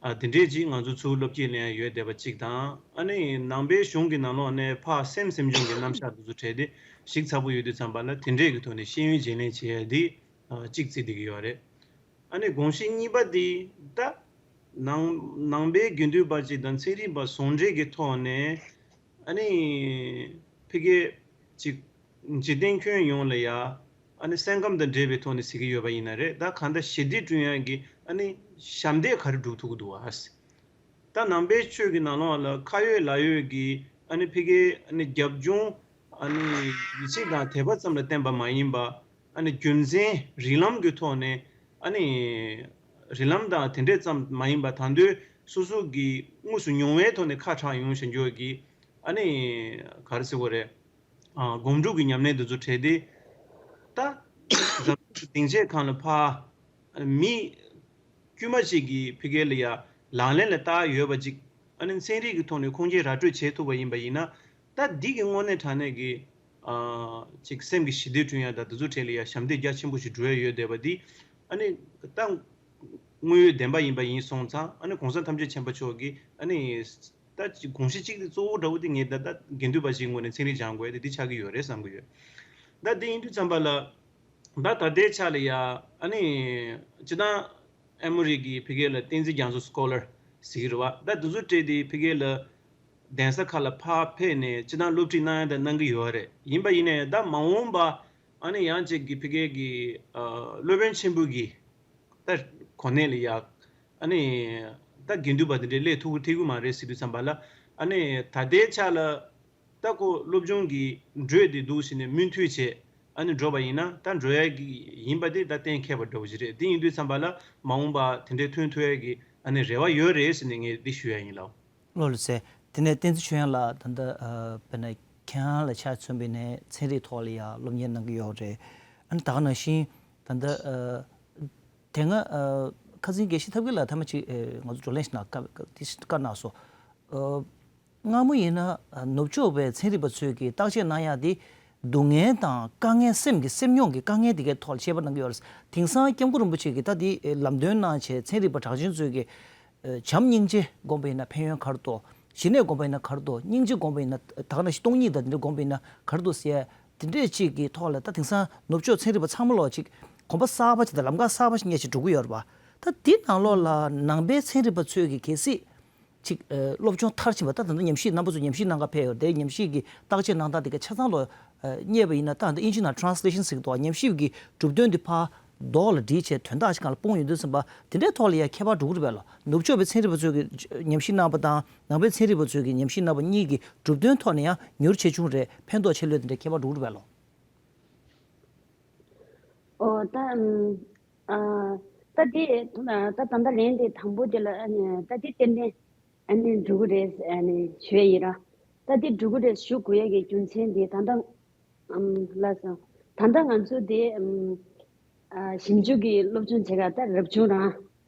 ཨ་དེ་འདྲས་ཅིག་ང་ཚོ་ཚུར་སློབ་སྐྱེས་ལེན་ཡག་ཡོད་བསྡད་པ་གཅིག་དང་། ཨ་ནི་ནང་པའི་གཞུང་གི་ནང་ལོགས་ནས་ཕར་སེམས་སེམས་བྱུང་གི་རྣམ་གཞག་དེ་ཚོ་བྲལ་ཏེ་ཞིབ་ཚགས་པོ་ཡོད་དུས་ཙམ་པ་ལ་དེ་འདྲས་ཀྱི་ཐོག་ནས་ཤེས་ཡོན་བརྗེ་ལེན་བྱེད་ཡག་འདི་ཨ་གཅིག་བརྩིས་བསྡད་ཀྱི་ཡོད་རེད། ཨ་ནི་དགོངས་གཞི་གཉིས་པ་འདི་ད་ནང་ནང་པའི་དགེ་འདུན་པ་ཅིག་དང་ཚན་རིག་པ་ཟུང་འབྲེལ་གྱི་ཐོག་ནས། ཨ་ནི་ཕ་གི་ཅིག་འཇིག་རྟེན་ཁྱོན་ཡོངས་ལ་ཡ་ཨ་ནི་སེམས་ཁམས་དང་འབྲེལ་བའི་ཐོག་ནས་ཟེར་གྱི་ཡོད་པ་ཡིན་ན་རེད། ད་གང་ལྟར་ཞི་བདེ་བསྐྲུན་ཡག་གི་ཨ་ནི་ཞབས་འདེགས་ག་རེ་སྒྲུབ་ཐུབ་ཀྱི་འདུག་བ། ད་ནང་པའི་ཆོས་ཀྱི་ནང་ལོགས་ལ་ཁ་ཡོད་ལག་ཡོད་ཀྱི་ཨ་ནི་ཕ་གི་ཨ་ནི་རྒྱབ་ལྗོངས་ཨ་ནི་ཡིད་ཆེས་དང་དད་པ་ཙམ་ལ་བརྟེན་པ་མ་ཡིན་པ། ཨ་ནི་རྒྱུ་མཚན་རིགས་ལམ་གྱི་ཐོག་ནས་ཨ་ནི་རིགས་ལམ་དང་དེ་འདྲས་ཙམ་མ་ཡིན་པ་ད་དུང་སོ་སོ་གི་དངོས་སུ་མྱོང་བའི་ཐོག་ནས་ཁ་གྲགས་ཡོང་བཞིན་ཡོད་ཀྱི་ཨ་ནི་ག་རེ་ཟེར་དགོས་རེད། ཨ་སྒོམ་སྒྲུབ་ཀྱི་ཉམས་ལེན་དེ་ཚོ་བྲལ་ཏེ། ད་རང་སྡིངས་ཆའི་སྒང་ལ་ཕར་མི་དཀྱུས་མ་ཞིག་གིས་ཕ་གི་ལ་ཡ་ལག་ལེན་ལ་བསྟར་ཡོད་པ་ཅིག་ཨ་ནི་ཚན་རིག་གི་ཐོག་ནས་ཁུངས་སྐྱེལ་ར་སྤྲོད་བྱེད་ཐུབ་པ་ཡིན་པ་ཡིན་ན། ད་འདི་གི་དངོས་གནས་དྲང་གནས་ཀྱི་ཨ་ཅིག་སེམས་ཀྱི་ཞི་བདེ་བསྐྲུན་ཡག་དང་དེ་ཚོ་གྲས་ལ་ཡ་ཞབས་འདེགས་རྒྱ་ཆེན་པོ་ཞིག་འགྲོ་ཡག་ཡོད་བསྡད་པ་འདི་ཨ་ནི་ད་དངོས་ཡོད་བདེན་པ་ཡིན་པ་ཡིན་སོང་ཙང་། ཨ་ནི་གོང་ས་ཐམས་ཅད་མཁྱེན་པ་མཆོག་གིས་ཨ་ནི་ད་དགོངས་གཞི་གཅིག་དེ་གཙོ་བོ་འདྲ་བོ་དེ་ངས་ད་ལྟ་དགེ་འདུན་པ་ཞིག་ངོས་ནས་ཚན་རིག་སྦྱང་དགོས་དེ་འདི་ཆགས་ཀྱི་ཡོད་རེད་བསམ་གྱི་ཡོད། ད་དེ་ཡིན་དུས་ཙམ་པ་ལ་ད་ད་ལྟའི་ཆ་ལ་ཡ་ཨ་ནི་སྤྱིར་བཏང་ཨེ་མོ་རི་གི་ཕ་གི་ལ་བསྟན་འཛིན་རྒྱ་མཚོ་སྐོ་ལར་ཟེར་གྱི་རེད་བ། ད་དེ་ཚོ་སྤྲད་དེ་ཕ་གི་ལ་གདན་ས་ཁག་ལ་ཕར་ཕེབས་ནས་སྤྱིར་བཏང་སློབ་ཁྲིད་གནང་ཡག་དང་གནང་གི་ཡོད་རེད། ཡིན་པ་ཡིན་ནའི་ད་མ་འོངས་པ་ཨ་ནི་ཡང་ཅིག་གི་ཕ་གི་གི་ཨ་སློབ་དཔོན་ཆེན་པོ་གི་ད་གོ་གནས་ལ་ཡ་ཨ་ནི་ད་དགེ་འདུན་པ་དེ་འདྲས་སླེབས་ཐུབ་ཀྱི་ཐུབ་ཀྱི་མ་རེད་ཟེར་དུས་ཙམ་པ་ལ། ཨ་ནི་ད་ལྟའི་ཆ་ལ་ད་ཁོ་སློབ་སྦྱོང་གི་འགྲོས་དེ་འདུག་ཟེར་ནས་མུ་མཐུད་བྱས་ཨ་ནི་འགྲོ་བ་ཡིན་ན་ད་འགྲོ་ཡག་གི་ཡིན་པ་དེ་ད་གཏན་འཁེལ་བ་འདྲ་བོ་ཞིག་རེད། དེ་ཡིན་དུས་ཙམ་པ་ལ་མ་འོངས་པ་དེ་འདྲས་ཐོན་ཐུབ་ཡག་གི་ཨ་ནི་རེ་བ་ཡོད་རེད་ཟེར་ནས་ངས་འདི་ཞུ་ཡག་ཡིན་ལགས། ལགས་ལགས་སེ། དེ་ནས་བསྟན་འཛིན་ཆོས་དབྱངས་ལགས་ད་ལྟ་ཨ་དཔེར་ན་ཁྱེད་རང་ལ་ཆ་མཚོན་པ་ཡིན་ན་ཚན་རིག་ཐོག་ལ་ཡང་སློབ་གཉེར་གནང་གི་ཡོད་རེད། ཨ་ནི་ད་ག་ནང་བཞིན་ད་ལྟ་ཨ་དེ་སྔ་ཨ་ཁ་སང་དགེ་བཤེས་ཐབས་མཁས་ལགས་ཐེངས་མ་གཅིག་ཨ་ང་ཚོ་བགྲོ་གླེང་ཞིག་གནང་སྐབས་དེ་བཀའ་གནང་སོང་། ཨ་སྔ་མོ་ཡིན་ན་ཨ་ནུབ་ཕྱོགས་པའི་ཚན་རིག་པ་ཚོས་ཀྱིས་བརྟག་དཔྱད་གནང་ཡག་དེ་སྡུག་བསྔལ་དང་དཀའ་ངལ། སེམས་ཀྱི་སེམས་མྱོང་གི་དཀའ་ངལ་དེ་གའི་ཐོག་ལ་དཔྱད་པ་གནང་གི་ཡོད་རེད། དེང་སང་སྐྱབས་མགོན་རིན་པོ་ཆེ་གིས་ད་དེ་ལམ་སྟོན་གནང་བྱས་ཚན་རིག་པ་གྲགས་ཅན་ཚོས་ཀྱིས་ཨ་བྱམས་སྙིང་རྗེ་སྒོམ་པ་ཡིན་ན་ཕན་ཡོན་ག་རེ་འདུག་ཞི་གནས་སྒོམ་པ་ཡིན་ན་ག་རེ་འདུག་སྙིང་རྗེ་སྒོམ་པ་ཡིན་ན་ད་ག་ནང་བཞིན་སྟོང་ཉིད་དང་དེ་འདྲ་སྒོམ་པ་ཡིན་ན་ག་རེ་འདུག་ཟེར་ཡ་དེ་འདྲས་ཅིག་གི་ཐོག་ལ་ད་དེང་སང་ནུབ་ཕྱོགས་ཚན་རིག་པ་ཚང་མ་ལོག་ཅིག་གོམ་པ་གསར་པ་ཅིག་དང་ལམ་ཁ་གསར་པ་ཞིག་སྙེག་ཅིག་འགྲོ་གི་ཡོད་རེད་པ། ད་འདི་ནང་ལོགས་ལ་ནང་པའི་ཚན་རིག་པ་ཚོས་ཀྱིས་གལ་སྲིད་ ཅིག་ཨ་སློབ་སྦྱོང་མཐར་ཕྱིན་པ། ད་ད་ལྟ་ཉམས་ཞིབ་རྣམ་པ་ཚོ་ཉམས་ཞིབ་གནང་ག་ཕེབས་ཡོད་རེད། དེ་ཉམས་ཞིབ་ཀྱི་བརྟག་དཔྱད་གནང་སྟངས་དེ་ག་ཆ་ཚང་ལོ་ཨ་རྙེད་པ་ཡིན་ན། ད་ད་ཨིན་ཇི་ནང་translation་ཟེར་གི་འདུག་ཉམས་ཞིབ་ཀྱི་གྲུབ་དོན་དེ་ཕར་རྡོག་ལ་སྒྲིལ་བྱས་དོན་དག་ཅིག་སྒང་ལ་སྤུངས་ཡོང་དུས་ཙམ་པ། དེ་འདྲའི་ཐོག་ལ་ཡང་ཁྱད་པར་འགྲོ་གི་རེད་པས་ལགས། ནུབ་ཕྱོགས་པའི་ཚན་རིག་པ་ཚོས་ཀྱི་ཉམས་ཞིབ་གནང་བ་དང་ནང་པའི་ཚན་རིག་པ་ཚོས་ཀྱི་ཉམས་ཞིབ་གནང་བ་གཉིས་ཀྱི་གྲུབ་དོན་ཐོག་ནས་ཡང་མྱུར་ཆེ་ཆུང་རེད། ཕན་ཐོགས་ཆེ་ལོས་དེ་འདྲའི་ཁྱད་པར་འགྲོ་གི་རེད་པས་ལགས། ཨོ་ད་ཨམ་ཨ་ད་དེ་ད་ད་ལྟ་ལན་དེ་དང་པོ་དེ་ལ་ཨ་ནི་ད་དེ་ཏན་ཏན་ཨ་ནི་འགྲོ་གི་རེད་ཨ་ནི་ཞུ་ཡ་ཡིན་ར། ད་དེ་འགྲོ་གི་རེད་ཞུ་དགོས་ཡ་གི་རྒྱུ་མཚན་དེ་ད་ལྟ་ཨམ་ལ་སོང་། ད་ལྟ་ང་ཚོ་དེ་ཨམ་ཨ་ཞིབ་འཇུག་གི་སློབ་སྦྱོང་བྱེད་ག་ད་རབ་བྱུང་རང་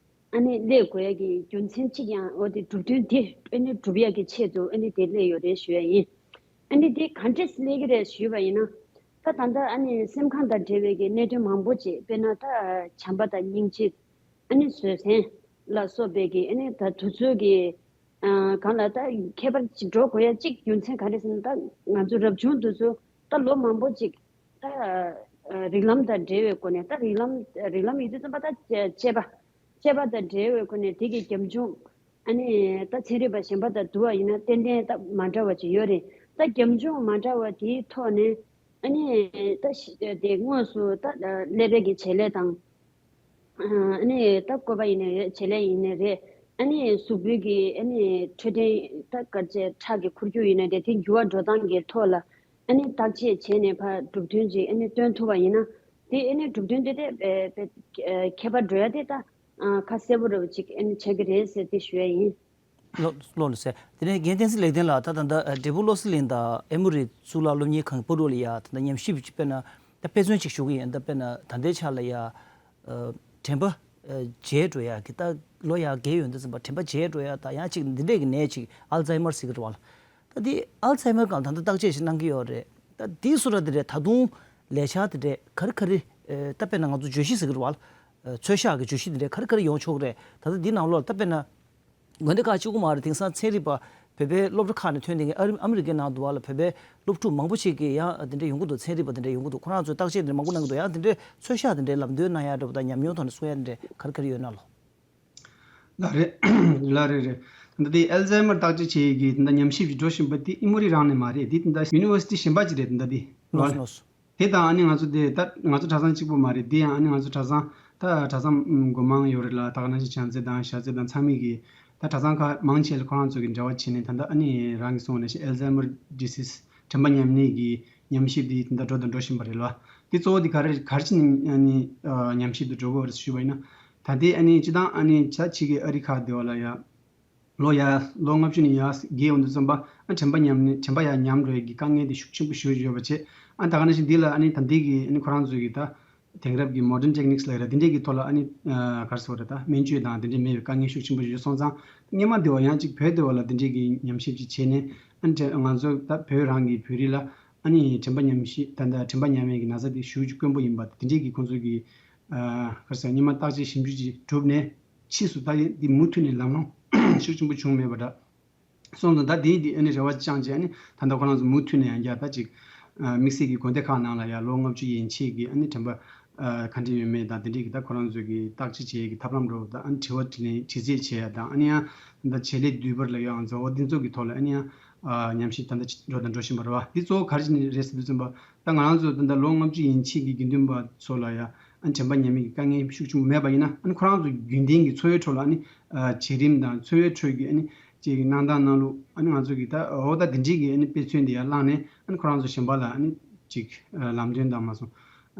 ཨ་ནི་སླེབས་དགོས་ཡ་གི་རྒྱུ་མཚན་གཅིག་ཡང་འོ་དེ་གྲུབ་དོན་དེ་ཨ་ནི་སྒྲུབ་ཡ་གི་ཆེད་དུ་ཨ་ནི་དེ་སླེབས་ཡོད་རེད་ཞུ་ཡ་ཡིན། ཨ་ནི་དེ་ག་འདྲས་སླེབས་ཀྱི་རེད་ཞུས་པ་ཡིན་ན། ད་ད་ལྟ་ཨ་ནི་སེམས་ཁམས་དང་འབྲེལ་བའི་གི་གནད་དོན་མང་པོ་ཅིག་དཔེར་ན་ད་བྱམས་པ་དང་སྙིང་རྗེ། ཨ་ནི་བཟོད་བསྲན་ལ་སོགས་པའི་གི་ཨ་ནི་ད་དུས་ཚོད་ཀྱི་ཨ་གང་ལ་ད་ཁྱད་པར་ཅིག་འགྲོ་དགོས་ཡ་གཅིག་རྒྱུ་མཚན་ག་རེ་ཟེར་ན། ད་ང་ཚོ་རབ་བྱུང་དུས་ཚོད་ད་ལོ་མང་པོ་ཅིག་ད་ཨ་རིགས་ལམ་དང་འབྲེལ་བའི་སྒོ་ནས། ད་རིགས་ལམ་རིགས་ལམ་ཡིན་དུས་ཙམ་པ་ད་བཅས་པ་བཅས་པ་དང་འབྲེལ་བའི་སྒོ་ནས་དེ་གི་རྒྱབ་ལྗོངས་ཨ་ནི་ད་ཚན་རིག་པ་གཞན་པ་དང་བསྡུར་བ་ཡིན་ན་ཏན་ཏན་ད་མ་འདྲ་བ་ཅིག་ཡོད་རེད། ད་རྒྱབ་ལྗོངས་མ་འདྲ་བ་དེའི་ཐོག་ནས་ཨ་ནི་ད་ཤི་དེ་དངོས་སུ་ད་ཀླད་པའི་གི་བྱེད་ལས་དང་། ཨ་ནི་ད་བཀོད་པ་ཡིན་ནའི་རེད། བྱེད་ལས་ཡིན་ནའི་རེད། ཨ་ནི་གཟུགས་པོའི་གི་ཨ་ནི་འཕྲོད་བསྟེན་ད་ག་ཚད་ཁྲག་གི་འཁོར་རྒྱུག་ཡིན་ནའི་རེད། དེ་འགྱུར་བ་འགྲོ་སྟངས་ཀྱི་ཐོག་ལ་ཨ་ནི་བརྟག་དཔྱད་བྱས་ནས་ཕར་གྲུབ་དོན་ཅིག་ཨ་ནི་སྟོན་ཐུབ་པ་ཡིན་ན། དེ་ཨ་ནི་གྲུབ་དོན་དེ་དེ་ཁྱད་པར་འགྲོ་ཡ་དེ་ད་ཁ་གསལ་པོ་རེ་བ་ཅིག་ཨ་ནི་ཆགས་ཀྱི་རེད་ཟེར་དེ་ཞུ་ཡ་ཡིན། ལགས་ལགས་ལགས་སེ། དེ་ནས་རྒན་བསྟན་འཛིན་ལེགས་ལྡན་ལགས། ད་ད་ལྟ་འབྲས་སྤུངས་བློ་གསལ་གླིང་དང་ཨེ་མོ་རི་གཙུག་ལག་སློབ་གཉེར་ཁང་གི་བར་དུ་ལ་ཡ་ད་ལྟ་ཉམས་ཞིབ་ཅིག་དཔེར་ན་ད་དཔེ་མཚོན་ཅིག་ཞུ་གི་ཡིན། ད་དཔེར་ན་ད་ལྟའི་ཆ་ལ་ཡ་ཨ་དྲན་པ་ཨ་བརྗེད་འགྲོ་ཡ་གི། ད་ལོ་ཡ་རྒས་ཡོང་དུས་ཙམ་པ་དྲན་པ་བརྗེད་འགྲོ་ཡ་དང་ཡང་ཅིག་འདི་འདྲས་ཀྱི་ནད་ཅིག་ཨལ་ཛའི་མར་ཟེར་གི་རེད་བ་ལགས། ད་འདི་ཨལ་ཛའི་མར་སྒང་ད་ལྟ་བརྟག་དཔྱད་ཞིག་གནང་གི་ཡོད་རེད། ད་འདི་བཟོ་འདྲ་དེ་འདྲས་ད་དུང་ལས་འཆར་དེ་འདྲས་ག་རེ་ག་རེ་ཨ་ད་དཔེར་ན་ང་ཚོ་བརྗོད་གཞི་ཟེར་གི་རེད་བ་ལགས། ཨ་ཚོད་བཞག་གི་བརྗོད་གཞི་དེ་འདྲས་ག་རེ་ག་རེ་ཡོང་ཆོག་གི་རེད། ད་ལྟ་འདི་ནང་ལོགས་ལ་ད་དཔེར་ན་དགོན་སྡེ་ཁག་གཅིག་པོ་མ་རེད། དེང་སང་ཚན་རིག་པ་བོད་པའི་སློབ་གྲྭ་ཁག་ནས་ཐོན་བསྡད་མཁན་ཨ་རི་ཨ་མི་རི་ཀའི་ནང་དུ་བ་ལ་བོད་པའི་སློབ་ཕྲུག་མང་པོ་ཞིག་གིས་ཡང་དེ་འདྲ་ཡོང་གི་འདུག་ཚན་རིག་པ་དེ་འདྲ་ཡོང་གི་འདུག་ཁོ་རང་ཚོས་བརྟག་དཔྱད་དེ་འདྲ་མང་པོ་གནང་གི་འདུག་ཡང་དེ་འདྲའི་ཚོད་བཞག་དེ་འདྲའི་ལམ་སྟོན་གནང་ཡ་འདྲ་པོ་དང་ཉམས་མྱོང་ཐོག་ནས་གསུང་ཡ་དེ་འདྲ་ག་རེ་ག་རེ་ཡོད་ན་ལགས། ལགས་རེད་རེད། ད་ལྟ་དེ་ཨལ་ཛའི་མར་བརྟག་དཔྱད་བྱེད་ཡས་ཀྱི་ད་ལྟ་ཉམས་ཞིབ་ཅིག་འགྲོ་བཞིན་པ་དེ་ཨི་མོ་རི་རང་ནས་མ་རེད། དེ་ད་ལྟ་ཡུ་ནི་ཝར་སི་ཊི་གཞན་པ་ཅིག་རེད། ད་ལྟ་དེ་ལགས་ལགས་སོ་ལགས་སོ། དེ་དང་ཨ་ནི་ང་ཚོ་དེ་ད་ང་ཚོ་གྲྭ་ཚང་གཅིག་པོ་མ་རེད། དེ་ཡང་ཨ་ནི་ང་ཚོ་གྲྭ་ཚང་ད་གྲྭ་ཚང་སྒོ་མང་ཡོད་རེད་ལ། ད་ག་ནང་བཞིན་བྱང་རྩེ་དང་ཤར་རྩེ་དང་ཚང་མས་ཀྱི་ད་གྲྭ་ཚང་ཁག་མང་ཆེ་ལ་ཁོ་རང་ཚོ་གི་འབྲེལ་བ་བྱས་ནས་ད་ལྟ་ཨ་ནི་རང་གི་གསུངས་ནས་ཨལ་ཛའི་མར་ཌི་སིས་དྲན་པ་ཉམས་ནད་ཀྱི་ཉམས་ཞིབ་དེ་ད་ལྟ་འགྲོ་དང་འགྲོ་བཞིན་པ་རེད་ལ། དེ་གཙོ་བོ་དེ་ག་རེ་ག་རེ་བྱས་ནས་ཨ་ནི་ཉམས་ཞིབ་དེ་འགྲོ་དགོས་རེད་ཞུས་པ་ཡིན་ན། ད་ལྟའི་ཨ་ནི་སྤྱི་བཏང་ཨ་ནི་ཆ་ཕྱི་གི་ཨ་རི་ཁག་དེ་བ་ལ་ཡ། ལོ་ཡ་ལོ་ལྔ་བཅུ་ནས་ཡར་རྒས་ཡོང་དུས་ཙམ་པ་ཨ་དྲན་པ་ཉམས་ནས་དྲན་པ་ཡར་ཉམས་འགྲོ་ཡ་གི་དཀའ་ངལ་དེ་ཤུགས་ཆེན་པོ་ཞིག་ཡོད་པ་བྱས། ཨ་ད་ག་ནང་བཞིན་འདི་ལ་ཨ་ནི་ད་འདི་གི་ཨ་ནི་ཁོ་རང་ཚོ་གི་ད་དེང་རབས་ཀྱི་མོ་ཌན་ཊེག་ནིག་སི་ལབ་ཡ་ར་འདི་འདྲས་ཀྱི་ཐོག་ལ་ཨ་ནི་ག་རེ་ཟེར་དགོས་རེད། ད་སྨན་བཅོས་དང་འདི་འདྲས་མེད་པའི་དཀའ་ངལ་ཤུགས་ཆེན་པོ་ཞིག་ཡོད་སོང་ཙང་། སྔོན་མ་འདི་བ་ཡང་གཅིག་བོད་འདི་བ་ལ་འདི་འདྲས་ཀྱི་ཉམས་ཞིབ་ཅིག་བྱས་ནས་ཨ་ནི་ང་ཚོ་ད་བོད་རང་གི་བོད་རིགས་ལ་ཨ་ནི་དྲན་པ་ཉམས་ཞིབ་ད་ད་དྲན་པ་ཉམས་ཡ་གི་ན་ཚ་དེ་ཞེ་པོ་ཅིག་དཀོན་པོ་ཡིན་པ་འདི་འདྲས་ཀྱི་ཁོང་ཚོ་གི་ག་རེ་ཟེར་སྔོན་མ་བརྟག་དཔྱད་ཞིབ་འཇུག་ཅིག་གྲུབ་ནས། ཕྱིས་སུ་ད་འདི་མུ་མཐུད་ནས་ལམ་ལྷོང་ཤུགས་ཆེན་པོ་བྱུང་མེད་པ་འདྲ་སོང་ཙང་། ད་འདི་འདི་ཨ་ནི་རེ་བ་བཅངས་བྱས་ཨ་ནི་ད་ལྟ་ཁོ་རང་ཚོ་མུ་མཐུད་ནས་ཡང་བསྐྱར་ད་ཅིག་དམིགས་བསལ་གྱི་དགོན་སྡེ་ཁག་ནང་ལ་ཡང་ལོ་ལྔ་བཅུ་ཡན་ཆད་ཀྱི་ཨ་ནི་དྲན་པ་ག་འདྲ་ཡོད་མེད་དང་དེ་འདྲས་ཀྱི་ད་ཁོ་རང་ཚོ་གི་བརྟག་དཔྱད་བྱེད་ཡས་ཀྱི་ཐབས་ལམ་འདྲ་བོ་དང་། ཨ་ནི་དྲི་བ་དྲིས་ལན་དྲི་རྩད་བྱེད་ཡ་དང་། ཨ་ནི་ཡང་ད་བྱེད་ལས་བསྡུས་པར་ལ་ཡང་མཛོ་བོ་འདི་ཚོ་གི་ཐོག་ལ་ཨ་ནི་ཡང་ཉམས་ཞིབ་ད་ལྟ་འགྲོ་དང་འགྲོ་བཞིན་པ་རེད་བ། འདི་གཙོ་བོ་ག་རེ་བྱས་ནས་རེད་ཟེར་དུས་ཙམ་པ། ད་ང་རང་ཚོ་ད་ལྟ་ལོ་ལྔ་བཅུ་ཡན་ཆད་ཀྱི་དགེ་འདུན་པ་ཚོ་ལ་ཡང་ཨ་ནི་དྲན་པ་ཉམས་ཡས་ཀྱི་དཀའ་ངལ་ཤུགས་ཆེན་པོ་མེད་པ་ཡིན་ན། ཨ་ནི་ཁོ་རང་ཚོ་རྒྱུན་ལྡན་གྱི་འཚོ་བའི་ཁྲོད་ལ་ཨ་ནི་བྱེད་རིམ་དང་འཚོ་བའི་ཁྲོད་ཀྱི་ཨ་ནི་ཅིག་གནང་སྟངས་གནང་ལུགས། ཨ་ནི་ང་ཚོ་གི་ད་འོ་ད་འདི་འདྲའི་གི་ཨ་ནི་དཔེ་མཚོན་འདི་ཡར་བླངས་ནས་ཨ་ནི་ཁོ་རང་ཚོ་གཞན་པ་ལ་ཨ་ནི་ཅིག་ལམ་སྟོན་དང་མ་སོང་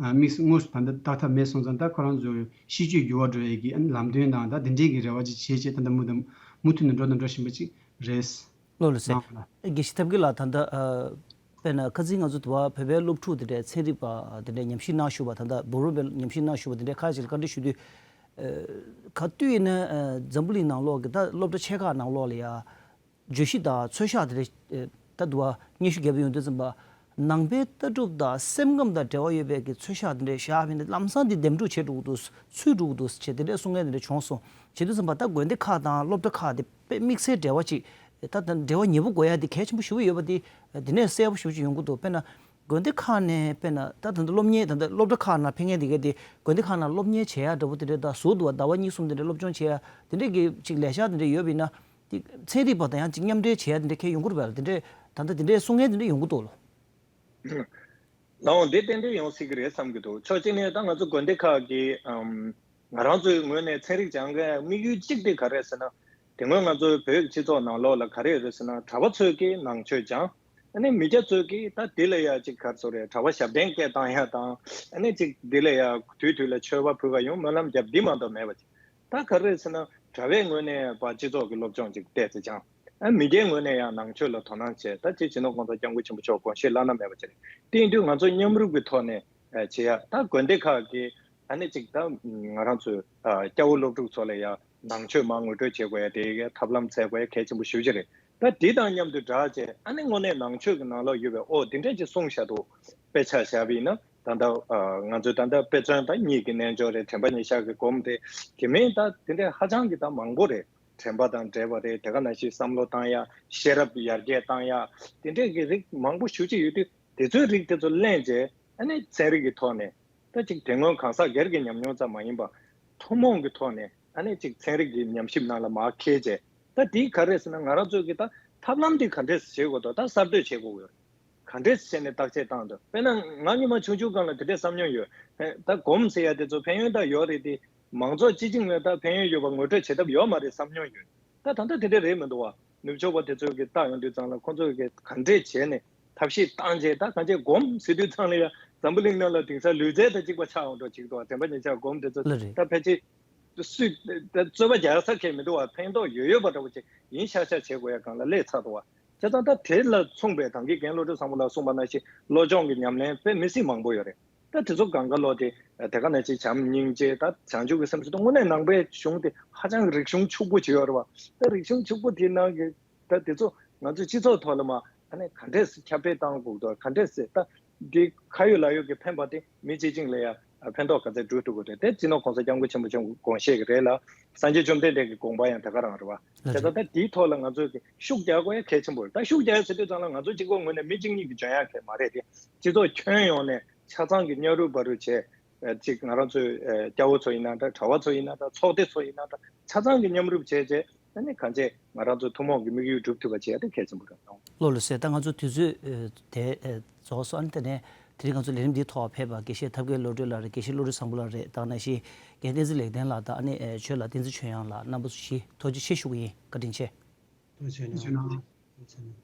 དམིགས་དངོས་སུ་ད་ལྟ་བརྟག་ཐབས་མེད་སོང་ཙང་། ད་ཁོ་རང་ཚོ་གཤིས་སྤྱོད་འགྱུར་བ་འགྲོ་ཡས་ཀྱི་ཨ་ནི་ལམ་སྟོན་དང་ད་འདི་འདྲའི་གི་རེ་བ་ཅིག་བྱེད་བྱེད་ད་ལྟ་མུ་མཐུད་མུ་མཐུད་ནས་འགྲོ་དང་འགྲོ་བཞིན་པ་ཅིག་རེད། ལགས་ལགས་སེ། ནང་ལ། དགེ་བཤེས་ཐབས་མཁས་ལགས། ད་ལྟ་ཨ་དཔེར་ན་ཁ་སང་ང་ཚོ་དུ་བ་བོད་པའི་སློབ་ཕྲུག་དེ་འདྲའི་ཚན་རིག་པ་དེ་འདྲའི་ཉམས་ཞིབ་གནང་བཞུགས་པ། ད་ལྟ་འབུམ་རམས་པའི་ཉམས་ཞིབ་གནང་བཞུགས་པ་དེ་འདྲའི་ཁ་ཅིག་ལ་བཀའ་འདྲི་ཞུ་དུས། ཨ་ག་དུས་ཡིན་ན་ཨ་འཛམ་བུ་གླིང་ནང་ལོགས་ཀྱི་ད་སློབ་གྲྭ་ཆེ་ཁག་ནང་ལོགས་ལ་ཡ་བརྗོད་གཞི་དང་ཚོད་བཞག་དེ་འདྲའི་ཨ་ད་དུ་བ་སྙན་ཞུ་རྒྱབ་ཡོང་དུས་ཙམ་པ། ནང་པའི་ལྟ་གྲུབ་དང་སེམས་ཁམས་དང་འབྲེལ་བ་ཡོད་པའི་གི་ཚོད་བཞག་དེ་འདྲའི་བཞག་པ་ཡིན་ན་ལམ་སང་དེ་འདེམས་སྒྲུག་བྱེད་འགྲོ་གི་འདུག་ཚུད་འགྲོ་གི་འདུག་ཅེས་དེ་འདྲའི་གསུང་མཁན་དེ་འདྲ་བྱུང་སོང་། བྱེད་དུས་ཙམ་པ་ད་དགོན་སྡེ་ཁག་དང་སློབ་གྲྭ་ཁག་དེ་དཔེ་དམིགས་བསལ་འབྲེལ་བ་ཅིག་ད་ད་འབྲེལ་བ་ཉེ་པོ་དགོས་ཡ་དེ་གལ་ཆེན་པོ་ཞེ་པོ་ཡོད་པ་དེ་དེ་ནས་གསལ་པོ་ཞེ་པོ་ཅིག་ཡོང་གི་འདུག་དཔེར་ན་དགོན་སྡེ་ཁག་ནས་དཔེར་ན་ད་ད་ལྟ་སློབ་གཉེར་ད་ལྟ་སློབ་གྲྭ་ཁག་ནང་ཕེབས་མཁན་དེ་ག་དེ་དགོན་སྡེ་ཁག་ནང་སློབ་གཉེར་བྱེད་ཡ་འདྲ་པོ་དེ་འདྲ་དང་ཟུར་དུ་བ་ཟླ་བ་གཉིས་གསུམ་དེ་འདྲ་སློབ་སྦྱོང་བྱེད་ཡ་དེ་འདྲ་གི་ཅིག་ལས་འཆར་དེ་འདྲ་ཡོད་པ་ཡིན་ན། དེ་ཚན་རིག་པ་དང་ཡང་ཅིག་མཉམ་འབྲེལ་བྱེད་ཡ་དེ་འདྲ་གལ་ཡོང་གི་རེད་པས་ལ། དེ་འདྲ་ད་ལྟ་དེ་འདྲའི་གསུང་མཁན་དེ་འདྲ་ཡོང་གི་འདུག་ལོ། ལའང་འདི་ཏན་ཏན་ཡོང་སྲིད་ཀྱི་རེད་བསམ་གྱི་འདུག་ཕྱོགས་གཅིག་ནས་ད་ང་ཚོ་དགོན་སྡེ་ཁག་གི་ཨམ། ང་རང་ཚོའི་ངོས་ནས་ཚན་རིག་སྦྱང་མཁན་དམིགས་ཡུལ་གཅིག་དེ་ག་རེ་རེད་ཟེར་ན། དེ་སྔོན་ང་ཚོའི་བོད་ཀྱི་སྤྱི་ཚོགས་ནང་ལོགས་ལ་ག་རེ་ཡོད་རེད་ཟེར་ན། གྲྭ་པ་ཚོས་ཀྱིས་ནང་ཆོས་སྦྱང་། ཨ་ནི་མི་སྐྱ་ཚོས་ཀྱིས་ད་འདི་ལ་ཡ་ཅིག་ག་རེ་ཟེར་དགོས་རེད། གྲྭ་པ་ཞབས་བརྟན་སྐད་བཏང་ཡ་དང་། ཨ་ནི་ཅིག་འདི་ལ་ཡ་དུས་དུས་ལ་མཆོད་པ་ཕུལ་བ་ཡོང་སྨོན་ལམ་རྒྱབ་འདི་མ་གཏོགས་མེད་པ་ཅིག་ད་ག་རེ་རེད་ཟེར་ན། གྲྭ་པའི་ངོས་ནས་ཕར་སྤྱི་ཚོགས་ཀྱི་སློབ་སྦྱོང་ཅིག་ཏོག་ཙམ་སྦྱང་། ཨ་མི་སྐྱའི་ངོས་ནས་ཡང་ནང་ཆོས་ལ་དོ་སྣང་བྱས། ད་ཅིག་སྤྱི་ནོར་༸གོང་ས་༸སྐྱབས་མགོན་ཆེན་པོ་མཆོག་དགོངས་བཞེད་བླ་ན་མེད་པ་ཅིག་རེད། དེ་ཡིན་དུས་ང་ཚོ་མཉམ་རུབ་ཀྱི་ཐོག་ནས་ཨ་བྱེད་ཡ། ད་དགོན་སྡེ་ཁག་གིས་ཨ་ནི་ཅིག་ད་ང་རང་ཚོའི་ཨ་སྐྱ་བོ་སློབ་ཕྲུག་ཚོ་ལ་ཡ་ནང་ཆོས་མར་ངོ་སྤྲོད་བྱེད་དགོས་ཡ་དེ་གའི་ཐབས་ལམ་འཚོལ་དགོས་ཡ་གལ་ཆེན་པོ་ཞེ་པོ་ཅིག་རེད། ད་དེ་དང་མཉམ་དུ་སྦྲགས་བྱས་ཨ་ནི་དངོས་གནས་ནང་ཆོས་ཀྱི་ནང་ལོགས་ཡོད་པའི་ཨོ་དེ་འདྲ་ཅིག་གསུངས་བཞག་འདུག་དཔེ་ཆ་བཞག་པ་ཡིན་ན། ད་ལྟ་ཨ་ང་ཚོའི་ད་ལྟ་དཔེ་མཚོན་ད་གཉིད་ཀྱི་རྣལ་འབྱོར་རེད། དྲན་པ་ཉེར་བཞག་གི་སྒོམ་རེད། དེ་མིན་ད་དེ་འདྲའི་ཧ་ཅང་གི་ད་མང་པོ་རེད། དྲན་པ་དང་འབྲེལ་བ་རེད། དེ་ག་ནང་བཞིན་བསམ་བློ་བཏང་ཡ། ཤེས་རབ་ཡར་རྒྱས་བཏང་ཡ། དེ་འདྲའི་གི་རིགས་མང་པོ་ཞེ་པོ་ཅིག་ཡོད་དུས། དེ་ཚོའི་རིགས་དེ་ཚོ་གླེང་བྱས་ཨ་ནི་ཚན་རིག་གི་ཐོག་ནས་ད་ཅིག་དེ་སྔོན་གང་ཟག་སྒེར་གྱི་ཉམས་མྱོང་ཙམ་མ་ཡིན་པ། ཐུན་མོང་གི་ཐོག་ནས་ཨ་ནི་ཅིག་ཚན་རིག་གི་ཉམས་ཞིབ་ནང་ལ་མར་འཁྱེར་བྱས། ད་དེ་ག་རེ་ཟེར་ན། ང་རང་ཚོས་ཀྱི་ད་ཐབས་ལམ་དེ་ག་འདྲས་བྱེད་དགོས་འདུག་ད་གསར་གཏོད་བྱེད་དགོས་ཡོད། ག་འདྲས་བྱས་ནས་བརྟག་དཔྱད་བཏང་འདུག་དཔེར་ན་ང་སྔོན་མ་ཆུང་ཆུང་སྒང་ལ་དེ་འདྲས་བསམ་མྱོང་ཡོད། ཨེ་ད་སྒོམ་ཟེར་ཡ་དེ་ཚོ་ཕན་ཡོན་ད་ཡོད་རེད་དེ། མང་ཚོགས་སྤྱི་བྱིངས་ལ་ད་ཕན་ཡོན་ཡོད་པ་ངོ་སྤྲོད་བྱེད་ཐབས་ཡོད་མ་རེད་བསམ་མྱོང་ཡོད། ད་ད་ལྟ་དེ་འདྲས་རེད་མི་འདུག་བ། ནུབ་ཕྱོགས་པ་དེ་ཚོས་ཀྱི་ལྟ་ཡོང་དུས་ཙང་ལ་ཁོང་ཚོས་ཀྱི་ག་འདྲས་བྱས་ནས་ཐབས་ཤེས་བཏང་རྗེས། ད་གང་ཅི་སྒོམ་ཟེར་དུས་ཙང་ལ་ཡ་འཛམ་བུ་གླིང་ནང་ལ་དེང་སང་ལུས་རྩལ་དང་གཅིག་པ་ཆགས་འོང་འགྲོ་ཅིག་འདུག་བ། དྲན་པ་ཉེར་བཞག་སྒོམ་དེ་ཚོ་ལ་རེད། ད་ཕལ་ཆེར་སུས་ད་རྩོད་པ་རྒྱག་ས་གང་ཡང་མི་འདུག་བ། ཕན་ཐོགས་ཡོད་ཡོད་པ་འདྲ་བོ་ཅིག་ཡིན་ཤག་ཤག་བྱེད་དགོས་ཡ་སྒང་ལ་སླེབས་ཚར་འདུག་བ། བྱས་ཙང་ད་དེ་ལ་མཚུངས་པའི་ད་གིན་རྒན་བློ་གྲོས་བཟང་པོ་ལགས་གསུངས་པ་ནང་བཞིན་བློ་སྦྱོང་གི་ཉམས་ལེན་དཔེ་མི་སྲིད་མང་པོ་ཡོད་རེད། ད་དེ་ཚོ་སྒང་ག་ལོག་སྟེ་དེ་ག་ནང་བཞིན་བྱམས་སྙིང་རྗེ། ད་བྱང་ཆུབ་ཀྱི་སེམས་ཟེར་དུས་དངོས་གནས་ནང་པའི་གཞུང་དེ་ཧ་ཅང་རིག་གཞུང་ཕྱུག་པོ་ཅིག་ཡོད་རེད་བ། ད་རིག་གཞུང་ཕྱུག་པོ་དེ་ནང་གི་ད་དེ་ཚོ་ང་ཚོའི་སྤྱི་ཚོགས་ཐོག་ལ་མར་ཨ་ནི་ག་འདྲས་སེ་ཁྱབ་སྤེལ་བཏང་དགོས་འདུག་ག་འདྲས་སེ་ད་འདི་ཁ་ཡོད་ལག་ཡོད་ཀྱི་ཕན་པ་དེ་མི་སྤྱི་བྱིངས་ལ་ཡ་ཕན་ཐོགས་ག་ཚད་འགྲོ་ཐུབ་དགོས་རེད། དེ་སྤྱི་ནོར་༸གོང་ས་༸སྐྱབས་མགོན་ཆེན་པོ་མཆོག་གི་དགོངས་བཞེད་ཀྱི་རེད་ལ། སངས་རྒྱས་བཅོམ་ལྡན་འདས་ཀྱི་དགོངས་པ་ཡང་དེ་ག་རང་རེད་བ། ལགས་བྱས་ཙང་རེད། ད་དེའི་ཐོག་ལ་ང་ཚོས་ཀྱི་ཤུགས་རྒྱག་དགོས་ཡ་གལ་ཆེན་པོ་རེད། ད་ཤུགས་རྒྱག་ཡ་ཟེར་དུས་ཙང་ལ་ང་ཚོ་གཅིག་པོ་ངོས་ནས་མི་གཅིག་གཉིས་ཀྱིས་འཇོན་ཡ་གང་ཡང་མ་རེད་དེ། སྤྱི་ཚོགས་ཁྱོན་ཡོངས་ནས་ཆ་ཚང་གི་མཉམ་རུབ་བར་རུ་བྱས། ཨ་ཅིག་ང་རང་ཚོའི་ཨ་སྐྱ་བོ་ཚོ་ཡིན་ན་འདྲ། གྲྭ་པ་ཚོ་ཡིན་ན་འདྲ། ཚོགས་སྡེ་ཚོ་ཡིན་ན་འདྲ། ཆ་ཚང་གི་མཉམ་རུབ་བྱས་རྗེས་ཨ་ནི་གང་བྱས་ང་རང་ཚོ་ཐུན་མོང་གི་དམིགས་ཡུལ་འགྲུབ་ཐུབ་པ་བྱེད་ཡ་དེ་གལ་ཆེན་པོ་རེད་གསུངས། ལགས་ལགས་སོ། ད་ང་ཚོ་དུས་ཚོད་ཨ་དེ་ཨ་རྫོགས་སོང་། ཨ་ནི་དེ་ནས་དེ་རིང་ང་ཚོ་ལས་རིམ་འདིའི་ཐོག་ཕེབས་པ་དགེ་བཤེས་ཐབས་མཁས་བློ་གྲོས་ལགས་རེད། དགེ་བཤེས་བློ་གྲོས་བཟང་པོ་ལགས་རེད། དེ་ནང་བཞིན་རྒན་བསྟན་འཛིན་ལེགས་ལྡན་ལགས་དང་། ཨ་ནི་ཨ་ཆོས་ལགས་བསྟན་འཛིན་ཆོས་དབྱངས་ལགས། རྣམ་པ་ཚོ་བཞི་ཐུགས་རྗེ་ཆེ་ཞུ་གི་ཡིན། བཀའ་དྲིན་ཆེ། ཐུགས་རྗེ་གནང་། ཐུགས་རྗེ་གནང་།